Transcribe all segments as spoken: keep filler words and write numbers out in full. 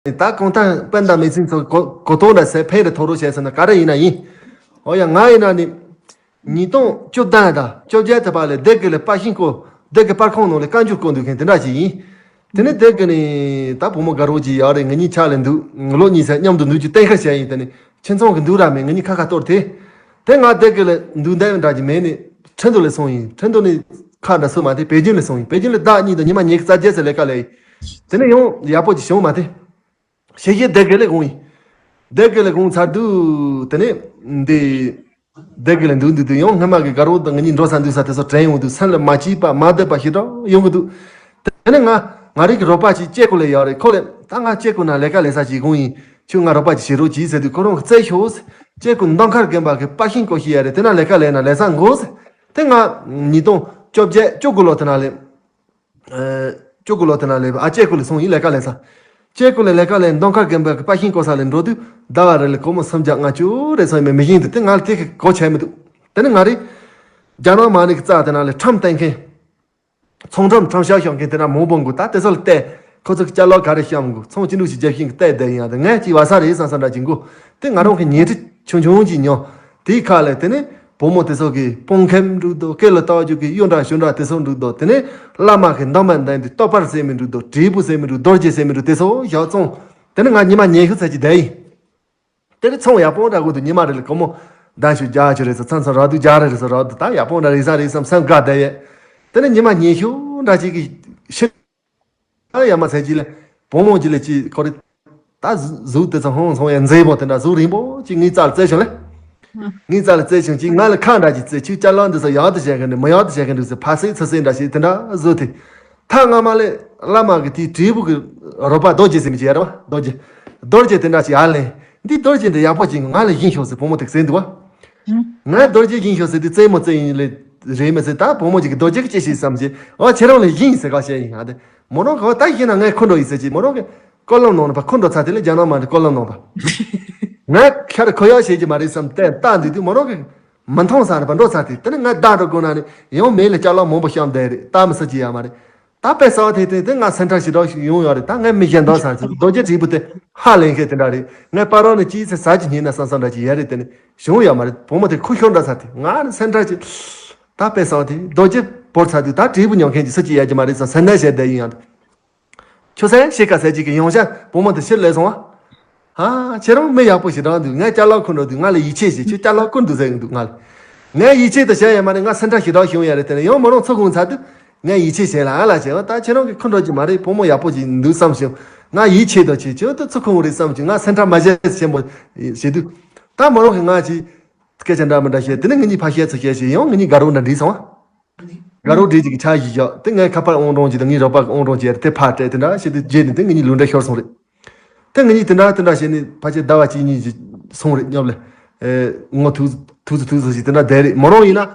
ད་གང་ལྟར་སྤུན་ཟླ་མི་ཚེ་ཚོ་གོ་གོ་རྟོགས་འདྲ་ཟེར་ཕན་རེ་ཐོགས་རོགས་བྱས་ཟེར་ན་ག་རེ་ཡིན་ན་ཡིན། འོ་ཡ། ང་ཡིན་ན་ནི་ཉིས་སྟོང་བཅོ་བརྒྱད་དང་བཅོ་བརྒྱད་དེ་བར་ལ་སྡེ་དགེ་ལ་པར་ཤིང་བརྐོ། སྡེ་དགེ་པར་ཁང་ནང་ལ་བཀའ་འགྱུར་བརྐོ་འདུག་མཁན་དེ་འདྲ་ཞིག་ཡིན། དེ་ནས་སྡེ་དགེ་ནས་ད་བུ་མོ་དགའ་རོགས་ཅིག་ཡོད་རེད། ང་གཉིས་ཆ་ལ་འདུག་ལོ་གཉིས་ཙམ་མཉམ་དུ་འདུག་རྒྱུ་གཏན་འཁེལ་བྱས་ཡིན། དེ་ནས་ཁྱིམ་ཚང་གི་འདུག་ར་མེད། ང་གཉིས་ཁ་ཁ་གཏོར་དེ། དེ་ང་སྡེ་དགེ་ལ་འདུག་འདོད་འདྲ་ཅིག་མེད་ནས་ཁྲིན་ཏུ་ལ་སོང་ཡིན། ཁྲིན་ཏུ་ནས་ཁ་འདྲ་སུ་མ་དེ་པེ་ཅིན་ལ་སོང་ཡིན། པེ་ཅིན་ལ་ཟླ་གཉིས་དང་ཉི་མ་ཉི་ཤུ་རྩ་བརྒྱད་ཙམ་ལས་ཀ་ལས་ཡིན། དེ་ནས་ཡང་ཡག་པོ་ཅིག་བྱུང་མ་དེ། ཤེས་བྱའི་སྡེ་དགེ་ལས་གོང་ཡིན། སྡེ་དགེ་ལས་གོང་ཚར་དུས་དེ་ནས་འདི་སྡེ་དགེ་ལས་འདུག་འདུག་དུས་ཡང་སྔ་མ་གི་དགའ་རོགས་དང་ང་གཉིས་འགྲོ་ས་འདུག་ས་དེ་ཚོ་དྲན་ཡོང་དུས་སེམས་ལ་མ་སྐྱིད་པ་མ་བདེ་བ་ཞེ་དྲག་ཡོང་གི་འདུག་དེ་ནས་ང་ང་རང་གི་རོགས་པ་ཅིག་ཅེ་ཀོ་ལ་ཡོད་རེད། ཁོ་ལ་ད་ང་ཅེ་ཀོ་ན་ལས་ཀ་ལས་ས་ཅིག་གོང་ཡིན། ཁྱོད་ང་རོགས་པ་ཅིག་བྱེད་རོགས་གྱིས་ཟེར་དུས་ཁོ་རང་གིས་བཙལ་ཤོག་ཟེར། ཅེ་ཀོ་མདོ་མཁར་དགོན་པ་གི་པར་ཤིང་བརྐོ་ཤེས་ཡ་རེད། དེ་ན་ལས་ཀ་ལས་ན་ལས་ས་འགོ་ཟེར། དེ་ང་ཉིས་སྟོང་བཅོ་བརྒྱད་བཅུ་དགུ་ལོ་དེ་ན་ལས། ཨ། བཅུ་དགུ་ལོ་དེ་ན་ལས་ཨ་ཅེ་ཀོ་ལ་སོང་ཡིན། ལས་ཀ་ལས་ས། ཅེ་ཀོ་ལ་ལས་ཀ་ལས་མདོ་མཁར་དགོན་པ་གི་པར་ཤིང་བརྐོ་ས་ལ་འགྲོ་དུས་ཟླ་བ་རེ་ལ་སྒོར་མོ་སུམ་བརྒྱ་ལྔ་བཅུ་རེ་སོང་ཡིན་མི་བཞིན་དུ་དེ་ང་ལ་དེ་གི་གོ་ཆད་མི་འདུག་དེ་ནས་ང་རེད། རྒྱ་ནག་མ་ཎི་གི་རྩ་དེ་ན་ལས་ཁྲོམ་བསྟན་མཁན། ཚོང་ཁྲོམ་ཁྲོམ་ཤག་ཤོག་མཁན་དེ་ན་མང་པོ་འགོ་ད་དེ་ཚོ་ལ་བལྟས། ཁོ་ཚོ་གི་ཅ་ལག་ག་རེ་བཤམས་འགོ་ཚོང་ཅི་འདྲ་ཞིག་རྒྱབ་ཤིང་གི་བལྟས་བསྡད་ཡིན་ཡང་དེ་ངས་ཅིག་བ་ས་རེད་བསམ་བསམ་འདྲ་ཅིག་འགོ་དེ་ང་རང་གི་ཉལ་ཁྲི་ཆུང་ཆུང་ཅིག་ཉོ། དེའི་ཁ་ལ་དེ་ནས་བུ་མོ་དེ་ཚོ་གི་སྤུངས་ཁེམ་འདུག་དོ། སྐེ་ལ་བཏགས་རྒྱུ་གི་གཡུ་འདྲ་ཞུ་འདྲ་དེ་ཚོ་འདུག་དོ། དེ་ནས་བླ་མ་གི་འདབ་མ་འདན་དེ་ལྟོ་པར་ཟེར་མི་འདུག་དོ། དྲིལ་བུ་ཟེར་མི་འདུག་རྡོ་རྗེ་ཟེར་མི་འདུག་དེ་ཚོ་ཞག་བཙོང་། དེ་ནས་ང་ཉི་མ་ཉི་ཤུ་ཙམ་ཅིག་བསྡད་ཡིན། དེ་ནས་ཚོང་ཡག་པོ་འདྲ་དགོས་འདུག་ཉི་མ་རེ་ལ་སྒོར་མོ་ཟླ་ཤུ་བརྒྱ་ཅིག་རེད་ཟེར། ཚང་ཚང་རག་འདུག་རྒྱ་རེ་རེད་ཟེར་རག་འདུག་ད་ཡག་པོ་འདྲ་རེད་ས་རེད་བསམ་སེམས་དགའ་བསྡད་ཡས། དེ་ནས་ཉི་མ་ཉི་ཤུ་འདྲ་ཅིག་གི་ཤི། ཨ་ཡ་མ་ཚད་ཅིག་ལ་བུ་མོ་ཅིག་ལ་ཅིག་ཁོ་རེ། ད་གཟུགས་དེ་ཚོ་ཧོང་སོང་ཡ་མཛེས་པོ་དེ་འདྲ་གཟུགས་རིང་པོ་ཅིག་ངའི་རྩར་བཙལ་བྱུང་ལེ། ངའི་རྩར་བཙལ་བྱུང་ཅིག་ང་ལ་ཁ་འདྲ་ཅིག་བཙལ། ཁྱོད་ཅ་ལག་འདི་ཚོ་ཡག་ཏུ་བྱེད་མཁན་འདུག་མི་ཡག་ཏུ་བྱེད་མཁན་འདུག་ཟེར་ཕ་སེ་ཚ་སེ་འདྲ་ཞིག་དེ་འདྲ་བཟོས་ཏེ། ཐ་སྔ་མ་ལས་བླ་མ་གི་དེའི་དྲིལ་བུ་གི་རོལ་པ་རྡོ་རྗེ་ཟེར་མི་ཅིག་ཡ་རེད་བ། རྡོ་རྗེ། རྡོ་རྗེ་དེ་འདྲ་ཞིག་ཡར་ལེན། འདི་རྡོ་རྗེ་འདི་ཡག་པོ་ཅིག་ང་ལ་སྦྱིན་ཤོག་ཟེར་བུ་མོ་དེ་ཟེར་འདུག་བ། ང་རྡོ་རྗེ་སྦྱིན་ཤོག་ཟེར་དུས་རྩེད་མོ་རྩེ་ཡིན་ལེ་རེད་མི་ཟེར། ད་བུ་མོ་ཅིག་གི་རྡོ་རྗེ་གི་ཅི་ཞིག་བསམ་ཅིག་འོ་ཁྱེད་རང་ལ་སྦྱིན་ཟེར་ག་བཤད་ཡིན་ཨ་དེ། མོ་རང་ག་ད་ཡིན་ན་ངས་འཁུར་འགྲོ་ཡིན་ཟེར་ཅིག་མོ་རང་གི་ཀོ་ལོམ་ནང་ནས་ཕར་འཁུར་འགྲོ་ཚར། དེ་ལས་རྒྱ་ནག་མ་འདི་ཀོ་ལོམ་ནང་ཕར། ང་ཁྱེད་ཁོ་ཡག་བྱེད་ཀྱི་མ་རེད་བསམ་བལྟས་བལྟས་འདུག་དུས་མོ་རང་གི་མི་མཐོང་ས་ནས་ཕར་འགྲོ་ཚར་དེ། དེ་ནས་ང་བདག་འགྲོ་དགོས་ན་ནི་ཡང་མེད་ལ་ཅ་ལག་མང་པོ་བཤམས་བསྡད་རེད། ལྟ་མི་སྲིད་ཀྱི་ཡོད་མ་རེད། ད་དཔེ་གསར་བ་དེ་དེ་དེ་ང་སེམས་ཁྲལ་ཞེ་དྲག་ཞིག་ཡོང་ཡོད་རེད། ད་ངས་མི་གཞན་འདོགས་ཚར་ཚུལ་རྡོ་རྗེ་དྲིལ་བུ་དེ་ཧ་ལས་མཁན་དེ་འདྲ་རེད། ངས་པ་རང་ནས་ཅིའི་ཚེ་ཟ་ཅིག་ཉིན་ན་བསམ་བསམ་འདྲ་ཅིག་ཡོད་རེད། དེ་ནི་བྱུང་ཡོད་མ་རེད། བུ་མོ་དེ་ཁུ་ཤོར་འདྲ་ཚར་དེ་ང་ནི་སེམས་ཁྲལ་ཅིག་ད་དཔེ་གསར་བ་དེ་རྡོ་རྗེ་བོར་ཚར་དུས་ད་དྲིལ་བུ་ཉོ་མཁན་གྱི་སུ་ཅིག་ཡོད་ཀྱི་མ་རེད་བསམ་སེམས་ནད་བྱས་བསྡད་ཡིན་ཡང་། ཁྱོད་སེ་ཤེས་ཀ་ཟེར་ཅིག་གི་ཡོང་ཤ་བུ་མོ་དེ་ཕྱིར་སླེབས་སོང་བ། ཧ། ཁྱེད་རང་མི་ཡག་པོ་ཞིག་རང་འདུག་ངས་ཅ་ལག་འཁུར་འགྲོ་དུས་ང་ལ་ཡིད་ཆེས་བྱེད། ཁྱོད་ཅ་ལག་འཁུར་འདུག་ཟེར་གི་འདུག་ང་ལ། ངས་ཡིད་ཆེས་དང་བྱས་ཡོད་མ་རེད། ང་སེམས་ཁྲལ་ཞེ་དྲག་བྱུང་ཡོད་རེད། དེ་ནས་ཡང་མོ་རང་ཚུར་ཁུངས་ཚར་དུས་ངས་ཡིད་ཆེས་བྱས་ལ་ཨ་ལ་བྱས་ད་ཁྱེད་རང་གིས་འཁུར་འགྲོ་གི་མ་རེད། བུ་མོ་ཡག་པོ་ཞིག་འདུག་བསམ་བྱུང་། ང་ཡིད་ཆེས་དང་བྱས་ཁྱོད་དུ་ཚུར་ཁུངས་རེད་བསམ་བྱུང་། ང་སེམས་ཁྲལ་མ་བྱེད་ཆེན་པོ་བྱེད་དུས། ད་མོ་རང་གིས་ང་ཅིག་སྐད་ཆ་འདྲ་མི་འདྲ་བཤད། དེ་ནས་ང་གཉིས་ཕར་བཤད་ཚུར་བཤད་བྱས་ཡང་ང་གཉིས་དགའ་རོགས་འདྲ་འགྲིག་སོང་བ། དགའ་རོགས་འགྲིག་ཅིག་གི་ཆ་ཞིག་བཞག་དེ་ངའི་ཁ་པར་ཨང་གྲངས་ཅིག་དང་ངའི་རོགས་པ་གི་ཨང་གྲངས་ཅིག་དེ་ཕར་སྤྲད། དེ་འདྲ་བྱས་དུས་རྗེས་ནས་དེ་ང་གཉིས་ལུས་འབྲེལ་ཤོར་སོང་རེད། དེ་ང་གཉིས་དེ་འདྲ་དེ་འདྲ་བྱས་ནས་ཕལ་ཆེར་ཟླ་བ་གཅིག་གཉིས་ཅིག་སོང་རེད། སྙབ་ལེ། ཨེ། ངོ་ཐུག་ཐུག་སུ་ཐུག་སུ་ཞིག་དེ་འདྲ་བསྡད་རེད། མོ་རང་ཡིན་ན།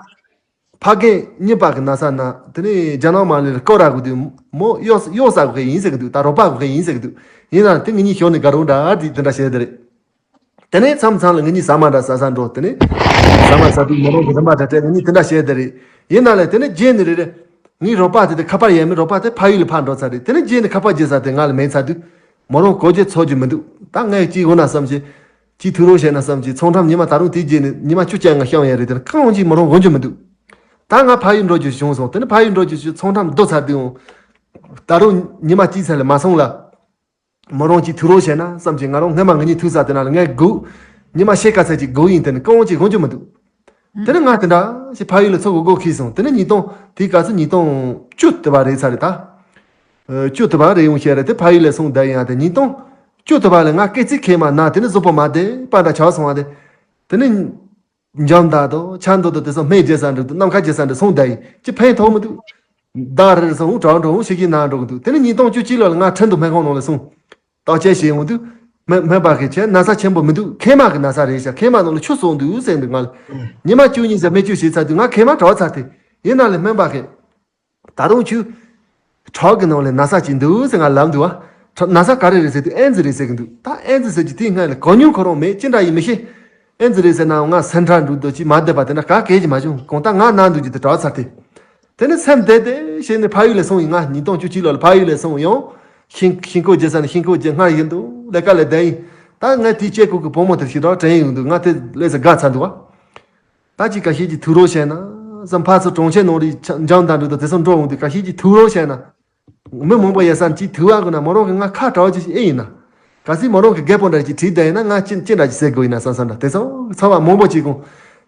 ཕ་རྒན་གཉིས་པ་གི་ན་ཚ་ན་དེ་ནས་རྒྱ་ནག་མ་ལས་སྐོར་ར་དགོས་དུས་མོ་གཡོག་གཡོག་ཟ་དགོས་མཁན་ཡིན་ཟེར་གི་འདུག་ད་རོགས་པ་དགོས་མཁན་ཡིན་ཟེར་གི་འདུག་ཡིན་ན་དེ་ང་གཉིས་ཞོར་ནས་དགའ་རོགས་འདྲ་དེ་དེ་འདྲ་བྱས་དེ་རེད། དེ་ནས་མཚམས་མཚམས་ལ་ང་གཉིས་ཟ་མ་འདྲ་ཟ་ས་འགྲོ། དེ་ནས་ཟ་མ་ཟ་དུས་མོ་རང་གི་རིན་པ་འདྲ་སྤྲད། ང་གཉིས་དེ་འདྲ་བྱས་དེ་རེད། ཡིན་ན་ལས་དེ་ནས་རྗེས་ནས་རེ་རེ། ངའི་རོགས་པ་དེ་དེ་ཁ་པར་ཡས་མི་རོགས་པ་དེ་ཕ་ཡུལ་ལ་ཕར་འགྲོ་ཚར་རེད། དེ་ནས་རྗེས་ནས་ཁ་པར་བརྗེ་ས་དེ་ང་ལ་མེད་ཚར་དུས། མོ་རང་གོ་རྒྱུ་ཚོར་རྒྱུ་མི་འདུག་ད་ངས་ཅིག་འོ་ན་བསམ་གྱི། ཅིག་ཐུག་རོགས་བྱས་ན་བསམ་གྱི། ཚོང་ཁྲོམ་ཉི་མ་ད་རུང་དེའི་རྗེས་ནས་ཉི་མ་བཅུ་བཅོ་ལྔ་བཤམས་ཡས་རེད། དེ་ནས་གང་ཅིག་མོ་རང་འོང་རྒྱུ་མི་འདུག་ད་ང་ཕ་ཡུལ་འགྲོ་རྒྱུ་བྱུང་སོང་། དེ་ནས་ཕ་ཡུལ་འགྲོ་རྒྱུ་བྱུང་། ཚོང་ཁྲོམ་བསྡུ་ཚར་དུས་འོང་། ད་རུང་ཉི་མ་གཅིག་ཙམ་ལས་མ་སོང་ལ། མོ་རང་གཅིག་ཐུག་རོགས་བྱས་ན་བསམ་གྱི། ང་རང་སྔ་མ་ང་གཉིས་ཐུག་ས་དེ་ན་ལ་ངས་སྒུག་ཉི་མ་ཕྱེད་ཀ་ཙམ་ཅིག་སྒུག་ཡིན། དེ་ནས་གང་ཅིག་འོང་རྒྱུ་མི་འདུག་དེ་ནས་ང་དེ་འདྲ་ཞིག་ཕ་ཡུལ་ལ་ཚུར་སྒུག་སྒུག་གིས་སོང་། དེ་ནས་ཉིས་སྟོང་དེའི་སྐབས་སུ་ཉིས་སྟོང་བཅུ་དེ་བ་རེད་ཚར་རེད་ད། ཨ། བཅུ་དེ་བ་རེད་ཡོང་བཤད་རེད། དེ་ཕ་ཡུལ་ལ་སོང་བསྡད་ཡིན་ཡང་དེ་ཉིས་སྟོང་བཅུ་དེ་བ་ལ་ང་སྐེ་ཚིགས་ཁེལ་མ་ན་དེ་ནས་གཟུགས་པོ་མ་བདེ་པ་འདྲ་ཆགས་སོང་བ་དེ། དེ་ནས་འཇམ་དང་དང་ཆ་མདོ་དང་དེ་ཚོ་སྨན་རྒྱག་ས་འགྲོ་འདུག་ནམ་མཁའ་རྒྱག་ས་འགྲོ་སོང་བསྡད་ཡིན། ཅི་ཕན་ཐོགས་མི་འདུག་ཟླ་རེར་སོང་གྲོགས་འགྲོ་ཤི་གི་ན་འགྲོ་གི་འདུག་དེ་ནས་ཉིས་སྟོང་བཅུ་གཅིག་ལོ་ལ་ང་ཁྲིན་ཏུ་སྨན་ཁང་ནང་ལ་སོང་། བརྟག་དཔྱད་བྱས་ཡོང་དུས། སྨན་སྨན་པ་གིས་ཁྱེད་ན་ཚ་ཆེན་པོ་མི་འདུག་མཁལ་མ་གི་ན་ཚ་རེད་ཤག་མཁལ་མ་ནང་ལ་ཆུ་བཙོག་འདུག་ཟེར་འདུག་ང་ལ། ཉི་མ་བཅུ་གཉིས་ཙམ་སྨན་བཅོས་བྱས་ཚར་དུས་ང་མཁལ་མ་དྲག་ཚར་ཏེ། ཡིན་ན་ལས་སྨན་པ་གིས། ད་རུང་ཁྱོད། ཁྲག་གི་ནང་ལ་ན་ཚ་ཅིག་འདུག་ཟེར་ང་ལབ་འདུག་བ། ཁྲག་ན་ཚ་ག་རེ་རེད་ཟེར་དུས་ཨེ་ཛི་རེད་ཟེར་གི་འདུག་ད་ཨེ་ཛི་ཟེར་གྱི་དེའི་སྔོན་ལ་གོ་མྱོང་ཁོ་རང་མེད། ཅི་འདྲ་ཡིན་མི་ཤེས། ཨེ་ཛི་རེད་ཟེར་ནའང་ང་སེམས་ཁྲལ་འགྲོ་འདུག་ཅི་མ་བསྡད་པ་དེ་འདྲ་ག་གེ་ཅིག་མ་བྱུང་། གང་ལྟར་ང་ན་འདུག་རྒྱུ་དེ་དྲག་ཚར་ཏེ། དེ་ནས་སེམས་བདེ་བདེ་བྱས་ནས་ཕ་ཡུལ་ལ་སོང་ཡིན། ང་ཉིས་སྟོང་བཅུ་གཅིག་ལོ་ལ་ཕ་ཡུལ་ལ་སོང་ཡང་། ཤིང་ཤིང་ཀོ་རྒྱག་ས་ནས་ཤིང་ཀོ་རྒྱག་སྔར་བཞིན་དུ་ ལས་ཀ་ལས་བསྡད་ཡིན། ད་ངས་དེའི་སྐྱེ་དགུ་གི་བུ་མོ་དེ་ཞིག་རོགས་དྲན་ཡོང་དུས་ང་དེ་ལས་སུ་དགའ་ཚར་འདུག་བ། ད་ཅིག་ཁ་ཤས་ཀྱིས་ཐུག་རོགས་བྱས་ན་བསམ། ཕར་ཚུར་གྲོང་ཁྱེར་ནང་རེད། འཇང་དང་འགྲོ་དང་དེ་ཚོ་འགྲོ་འོང་དུས་ཁ་ཤས་ཀྱིས་ཐུག་རོགས་བྱས་ན། མི་མང་པོ་ཡོད་ས་ཅིག་ཐུག་བ་དགོས་ན་མོ་རང་གི་ང་ཁ་གྲགས་ཅིག་ཨེ་ཡིན་ན། གལ་སྲིད་མོ་རང་གི་རྒད་པོ་འདྲ་ཅིག་བྲིས་བསྡད་ཡིན་ན་ང་ཅི་ཅི་འདྲ་ཅིག་ཟེར་དགོས་ཡིན་ན་བསམ་བསམ་འདྲ་དེ་ཚོ་ཚོར་བ་མང་པོ་ཅིག་གོ།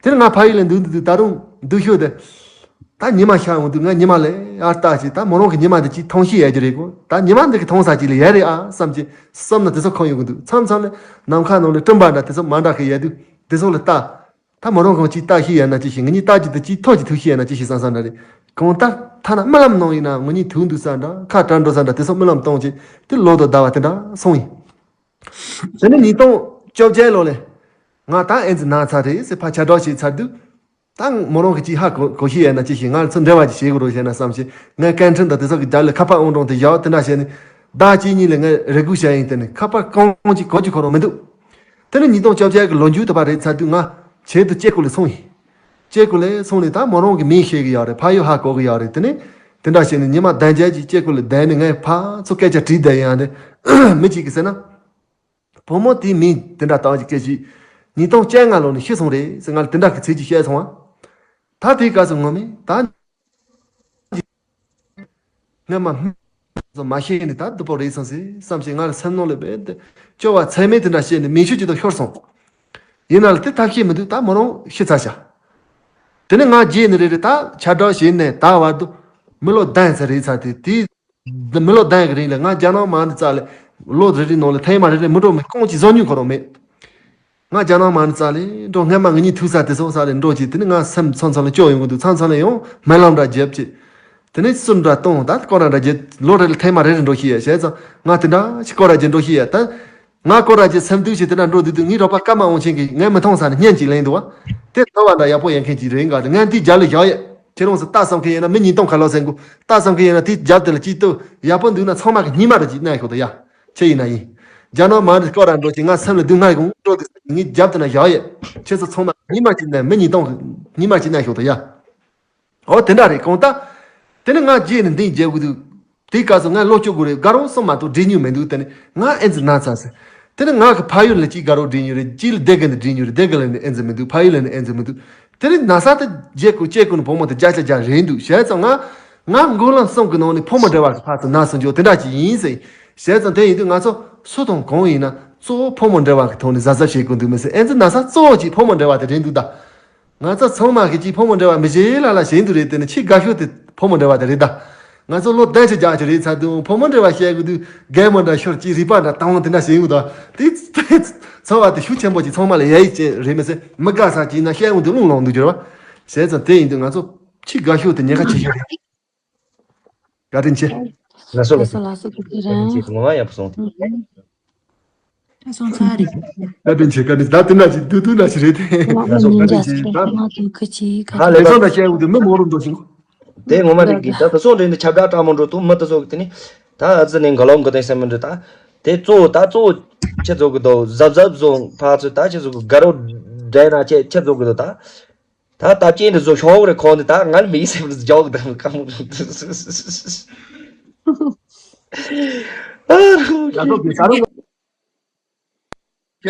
དེར་ང་ཕ་ཡུལ་ལ་འདུག་འདུག་འདུག་ད་རུང་འདུག་ཤོད་དེ། ད་ཉི་མ་ཤར་འོང་དུས་ང་ཉི་མ་ལ་ཨར་ལྟ་ཅིག་ད་མོ་རང་གི་ཉི་མ་འདི་ཅིག་མཐོང་ཤེས་ཡོད་ཀྱི་རེད་གོ། ད་ཉི་མ་འདི་གི་མཐོང་ས་ཅིག་ལ་ཡོད་རེད་ཨ་བསམ་ཅིག་བསམ་ན་དེ་ཚོ་ཁོང་ཡོང་གི་འདུག་མཚམས་མཚམས་ལ་ནམ་མཁའ་ནང་ལ་སྤྲིན་པ་འདྲ་དེ་ཚོ་མ་འདྲ་གི་ཡོད་དུས་དེ་ཚོ་ལ་ལྟ། ད་མོ་རང་གང་ཅིག་ལྟ་ཤེས་ཡོད་ན་ཅི་ཞིག་ངེད་གཉིས་ལྟ་རྒྱུ་དེ་ཅིག་ཐོག་ཅིག་ཐུག་ཤེས་ཡོད་ན་ཅི་ཞིག་བསམ་བསམ་འདྲ་རེད། གང་ལྟར་ཐ་ན་རྨི་ལམ་ནང་ཡིན་ན་ངེད་གཉིས་ཐུག་འདུག་ས་འདྲ་ཁ་བྲལ་འགྲོ་ས་འདྲ་དེ་ཚོ་རྨི་ལམ་གཏོང་བྱེད་དེ་ལོ་དང་ཟླ་བ་དེ་འདྲ་སོང་ཡིན། དེ་ནས་ཉིས་སྟོང་བཅོ་བརྒྱད་ལོ་ལས། ང་ད་ཨེ་ཙི་ན་ཚར་རེད་ཟེར་ཕར་ཆ་འགྲོ་བྱས་ཚར་དུས། ད་མོ་རང་གི་ཅིག་ཧ་གོ་གོ་ཤེས་ཡོད་ན་ཅི་ཞིག་ང་ལ་ཚུར་འབྲེལ་བ་ཅིག་བྱེད་དགོས་རོགས་བྱས་ན་བསམ་ཞིག་ངས་སྐད་འཕྲིན་དང་དེ་ཚོ་གི་རྒྱབ་ལ་ཁ་པར་ཨང་གྲངས་དེ་བཞག་དེ་འདྲ་བྱས་ནས། ཟླ་གཅིག་གཉིས་ལ་ངས་རེ་སྒུག་བྱས་ཡིན། དེ་ནས་ཁ་པར་གང་ཅིག་གང་ཅིག་གོ་རོགས་མི་འདུག་དེ་ནས་ཉིས་སྟོང་བཅོ་བརྒྱད་གི་ལོ་མཇུག་དེ་པ་རེད་ཚར་དུས་ང་བྱེས་དུ་སྐྱེ་དགུ་ལ་སོང་ཡིན། སྐྱེ་དགུ་ལ་སོང་ནས་ད་མོ་རང་གི་མིང་ཤེས་གི་ཡོད་རེད། ཕ་ཡུལ་ཧ་གོ་གི་ཡོད་རེད། དེ་ནས་དེ་འདྲ་བྱས་ནས་ཉི་མ་བདུན་བརྒྱད་ཅིག་སྐྱེ་དགུ་ལ་བསྡད་ནས་ངས་ཕར་ཚུར་སྐད་ཆ་དྲིས་བསྡད་ཡིན་ཡང་དེ། མི་གཅིག་གིས་ཟེར་ན། བུ་མོ་དེའི་མིང་དེ་འདྲ་བཏགས་ཀྱི་སྐད་ཅིག་ཉིས་སྟོང་བཅོ་ལྔ་ལོ་ནས་ཤི་སོང་རེད་ཟེར་ང་ལ་དེ་འདྲ་གི་ཚིག་ཅིག་བཤད་སོང་བ། ད་དེའི་སྐབས་སུ་ངོ་མས་ད། སྔོན་མ་ཚོ་མ་ཤེས་ནས་ད་སྡུག་པོ་རེད་སོང་ཟེར་བསམ་ཞིང་ང་ལ་སེམས་ནང་ལ་རྦད་དེ་སྐྱོ་བ་ཚད་མེད་དེ་འདྲ་བཤད་ནས་མིག་ཆུ་ཅིག་ཏུ་ཤོར་སོང་། ཡིན་ན་ལ་དེ་ཐབས་ཤེས་མི་འདུག་ད་མོ་རང་ཤི་ཚར་ཤག་དེ་ནས་ང་རྗེས་ནས་རེ་རེ་ད་ཆ་འདྲ་བྱས་ནས་ད་བར་དུ་མི་ལོ་བདུན་ཙམ་རེད་ཚར་དུས་དེའི། འདི་མི་ལོ་བདུན་གི་རིང་ལ་ང་རྒྱ་ནག་མ་འདི་རྩ་ལས་ལོ་རེ་རེ་ནང་ལ་ཐེངས་མ་རེ་རེ་མི་འགྲོ་མི་རྐང་གཅིག་བཟོ་མྱོང་ཁོ་རང་མེད། ང་རྒྱ་ནག་མ་འདི་རྩ་ལས་འགྲོ་སྔན་མ་ངེད་གཉིས་ཐུག་ས་དེ་སོང་ས་ལས་འགྲོ་གཅིག་དེ་ནི་ང་སེམས་ཚང་ཚང་ལ་སྐྱོ་ཡོང་གི་འདུག་ཚང་ཚང་ལ་ཡང་སྨོན་ལམ་འདྲ་རྒྱབ་ཅིག་དེ་ནས་སུམ་འདྲ་གཏོང་ད་སྐོར་ར་འདྲ་རྒྱབ་ལོ་རེ་ལ་ཐེངས་མ་རེ་རེ་འགྲོ་ཤེས་ཡ་བྱས་ཙང་ང་དེ་འདྲ་ཞིག་སྐོར་ར་རྒྱབ་འགྲོ་ཤེས་ཡ་ད། ང་སྐོར་ར་ཅིག་སེམས་སྡུག་ཅིག་དེ་འདྲ་འགྲོ་དུས་དུས་ངའི་རོགས་པ་ཀརྨ་དབང་ཆེན་གྱིས་ངས་མི་མཐོང་ས་ནས་བརྙན་ཅིག་ལེན་འདུག་བ། དེ་ལྟ་བ་འདྲ་ཡག་པོ་ཡོད་མཁན་ཅིག་རེད་འགའ་རེ་ངས་འདི་རྒྱབ་ལ་བཞག་ཡོད། ཁྱེད་རང་ཚོ་ལྟ་བསམ་མཁན་ཡིན་ན་མི་ཉིས་སྟོང་ཁ་ལོ་ཟེར་གོ། ལྟ་བསམ་མཁན་ཡིན་ན་དེ་རྒྱབ་དེ་ལ་ཅིག་ལྟོས་ཡག་པོ་འདུག་ན་ཚང་མ་གི་སྙིང་མ་རུ་ཅིག་གནང་ཤོག་དང་ཡ། ཁྱེད་ཡིན་ན་ཡིན། རྒྱ་ནག་མ་རེད་སྐོར་ར་འགྲོ་ཅིག་ང་སེམས་ལ་སྡུག་བསྔལ་གང་འགྲོ་དུས་ངའི་རྒྱབ་དེ་ན་བཞག་ཡོད། ཁྱེད་ཚོ་ཚང་མ་སྙིང་མ་ཅིག་ནས་མི་ཉིས་སྟོང་གི་སྙིང་མ་ཅིག་གནང་ཤོག་དང་ཡ། ཨོ་དེ་འདྲ་རེད་གང་ལྟར། དེ་ནི་ང་རྗེས་ནས་འདི་རྒྱལ་དགོས་འདུག་དེའི་སྐབས་སུ་ང་ལོ་བཅུ་དགུ་རེད། དགའ་རོགས་སོང་མ་གཏོགས་འདྲེ་ཉུལ་མི་འདུག་དེ་ནི་ང་ཨེ་ཙི་ན་ཚ་ཟེར། དེ་ནི་ང་གི་ཕ་ཡུལ་ལ་གཅིག་དགའ་རོགས་འདྲེ་ཉུལ་རེད། གཅིག་ལ་སྡེ་དགེ་ནས་འདྲེ་ཉུལ་རེད། སྡེ་དགེ་ལ་ནི་ཨེ་ཙི་མི་འདུག་ཕ་ཡུལ་ལ་ནི་ཨེ་ཙི་མི་འདུག་དེ་ནི་ན་ཚ་དེ་རྗེས་ཀུན་སྐྱེ་ཀུན་བུ་མོ་དེ་བརྒྱ་ཆ་བརྒྱ་རེད་འདུག་བྱས་ཙང་ང་ང་མགོ་ལམ་གསུམ་གི་ནང་ནས་ཕོ་མོ་འབྲེལ་བ་གི་ཕར་ཚུར་ན་སོང་འཇོག་དེ་འདྲ་ཅིག་ཡིན་ཟེར། བྱས་ཙང་དེ་ཡིན་དུས་ང་ཚོ་སུ་དང་གང་ཡིན་ན་གཙོ་བོ་ཕོ་མོ་འབྲེལ་བ་གི་ཐོག་ནས་གཟབ་གཟབ་བྱེད་དགོས་འདུག་མི་ཟེར། ཨེ་ཙི་ན་ཚ་གཙོ་བོ་གཅིག་ཕོ་མོ་འབྲེལ་བ་དེ་རེད་འདུག་ད། ང་ཚོ་ཚང་མ་གི་ཅིག་ཕོ་མོ་འབྲེལ་བ་མི་བྱེད་ལ་ལ་བྱེད་འདུག་རེད། དེ་ནི་ཆེས་དགའ་ཤོས་དེ་ཕོ་མོ་འབྲེལ་བ་དེ་རེད་ད། ང་ཚོ་ལོ་བདུན་ཅུ་རྒྱག་ཅིག་རེད་ཚར་དུས་ཕོ་མོ་འབྲེལ་བ་བཤད་དགོས་དུས་རྒན་མོ་འདྲ་ཤོར་ཅིག་རིག་པ་འདྲ་དང་དེ་འདྲ་བྱེད་འུ་ད། དེ་ཚོར་བ་དེ་ཤུགས་ཆེན་པོ་ཅིག་ཚང་མ་ལ་ཡ་ཡིག་ཅན་རེད་མི་སྲིད། མི་དགའ་ས་ཅིག་ན་བཤད་འུ་དུ་རླུང་ལངས་འདུག་གྱུར་བ། བྱས་ཙང་དེ་ཡིན་དུས་ང་ཚོ་ཆེས་དགའ་ཤོས་དེ་ཉེན་ཁ་ཆེ་ཤོས་རེད། བཀའ་དྲིན་ཆེ། ལགས་སོ་ལགས་སོ། ལགས་སོ་ལགས་སོ། བཀའ་དྲིན་ཆེ། ངོ་མ་ཡག་པོ་སོང་། སོང་ཚར་རེད། བཀའ་དྲིན་ཆེ། བཀའ་དྲིན་ཆེ། ད་དེ་འདྲ་ཞིག་སྡུག་སྡུག་འདྲ་ཞིག་རེད་དེ། ལགས་སོ། བཀའ་དྲིན་ཆེ། ད་ང་དང་ཁི་ཆི་ཁ་ཧ་ལས་ཁང་ད་བཤད་འུ་དུ་མི་མང་རུ་འགྲོ་ཞིང་། དེ་ངོ་མ་རེད་གི། ད་དེ་ཚོ་འདྲ་ནི་ཁྱབ་བསྒྲགས་སྤྲང་མོ་འགྲོ་དུས་མི་དེ་ཚོ་གི་དེ་ནི་ད་ཨ་ཙི་ནི་ག་ལོ་གི་དེ་སེམས་མི་འདྲ། ད་དེ་གཙོ་བོ་ད་གཙོ་བོ་ཁྱེད་ཚོ་གི་དོ་གཟབ་གཟབ་བཟོ་ཕར་ཚུར་ད་ཁྱེད་ཚོ་གི་དགའ་རོགས་འདྲ་ན་ཁྱེད་ཁྱེད་ཚོ་གི་དོ་ད། ད་ལྟ་སྐྱེས་འདི་ཚོ་ཤོག་རེ་ཁོ་འདི་ད་ང་ལ་མི་སེམས་རྒྱག་དང་ཀ་མོ།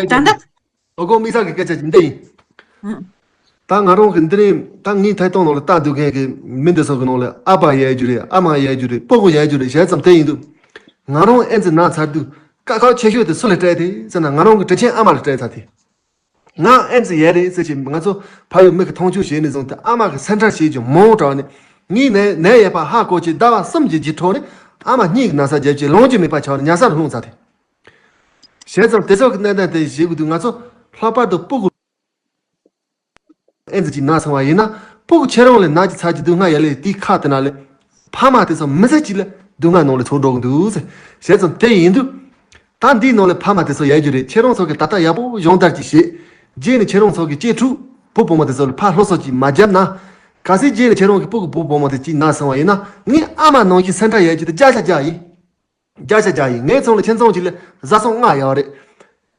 ད་ལྟ་ཨོ་གོ་མི་ས་གི་སྐད་ཆ་ཅི་འདི་ཡིན། ད་ང་རང་གི་འདི་རིང་ད་ངའི་ཐད་གཏོང་ནང་ལ་ལྟ་འདུག་མཁན་གི་མི་འདི་ཚོ་གི་ནང་ལ་ཨ་ཕ་ཡལ་རྒྱུ་རེད། ཨ་མ་ཡལ་རྒྱུ་རེད། སྤུ་གུ་ཡལ་རྒྱུ་རེད། བྱས་ཙང་དེ་ཡིན་དུས་ང་རང་ཨེ་ཙི་ན་ཚར་དུས་དཀའ་ཁག་ཆེ་ཤོས་དེ་སུ་ལ་སྤྲད་དེ་ཟེར་ན་ང་རང་གི་དྲིན་ཆེན་ཨ་མ་ལ་སྤྲད་ཚར་དེ། ང་ཨེ་ཙི་ཡོད་རེད་ཟེར་གྱི་ང་ཚོ་ཕ་ཡུལ་མི་གི་མཐོང་ཆུང་བྱས་ནས་བཟུང་སྟེ་ཨ་མ་གི་སེམས་ཁྲལ་བྱེད་རྒྱུ་མང་དྲགས་ནས་ངའི་ནད་ནད་ཡོད་པ་ཧ་གོ་ཆེད་ཟླ་བ་གསུམ་གྱི་རྗེས་འཕྲོ་ནས་ཨ་མ་གཉིས་ཀྱི་ན་ཚ་རྒྱབ་ཀྱི་ལོངས་སྤྱོད་མེད་པ་ཆགས་ནས་ཉལ་སར་ལྷུང་ཚར་ཏེ། བྱས་ཙང་དེ་ཚོ་གི་གནད་དོན་དེ་བྱེད་དགོས་དུས་ང་ཚོ་ལྷག་པར་དུ་སྤུ་གུ་ཨེ་ཙི་ཅིག་ན་སོང་བ་ཡིན་ན་སྤུ་གུ་ཁྱེད་རང་ལས་ན་གྱི་ཚ་གྱི་སྡུག་བསྔལ་ཡོད་ལས་དེའི་ཁ་དེ་ན་ལས། ཕ་མ་དེ་ཚོ་མི་ཚེ་གཅིག་ལ་སྡུག་བསྔལ་ནང་ལ་ཚོར་འགྲོ་གི་འདུག་ཟེར། བྱས་ཙང་དེ་ཡིན་དུས། ད་འདིའི་ནང་ལ་ཕ་མ་དེ་ཚོ་ཡོད་རྒྱུ་རེད། ཁྱེད་རང་ཚོ་གི་ད་ལྟ་ཡག་པོ་སྦྱོང་བརྡར་གྱིས་བྱེད། རྗེས་ནས་ཁྱེད་རང་ཚོ་གི་གཅེས་ཕྲུག་བུ་བུ་མོ་དེ་ཚོ་ལ་ཕར་སློབ་གསོ་གྱིས་མ་བརྒྱབ་ན། གལ་སྲིད་རྗེས་ནས་ཁྱེད་རང་གི་སྤུ་གུ་བུ་བུ་མོ་དེ་གཅིག་ན་སོང་བ་ཡིན་ན་ངའི་ཨ་མ་ནང་བཞིན་སེམས་ཁྲལ་ཡོད་རྒྱུ་དེ་བརྒྱ་ཆ་བརྒྱ་ཡིན། བརྒྱ་ཆ་བརྒྱ་ཡིན། ངའི་ཚང་ལ་ཁྱིམ་ཚང་གཅིག་ལ་བཟའ་ཚང་ལྔ་ཡོད་རེད།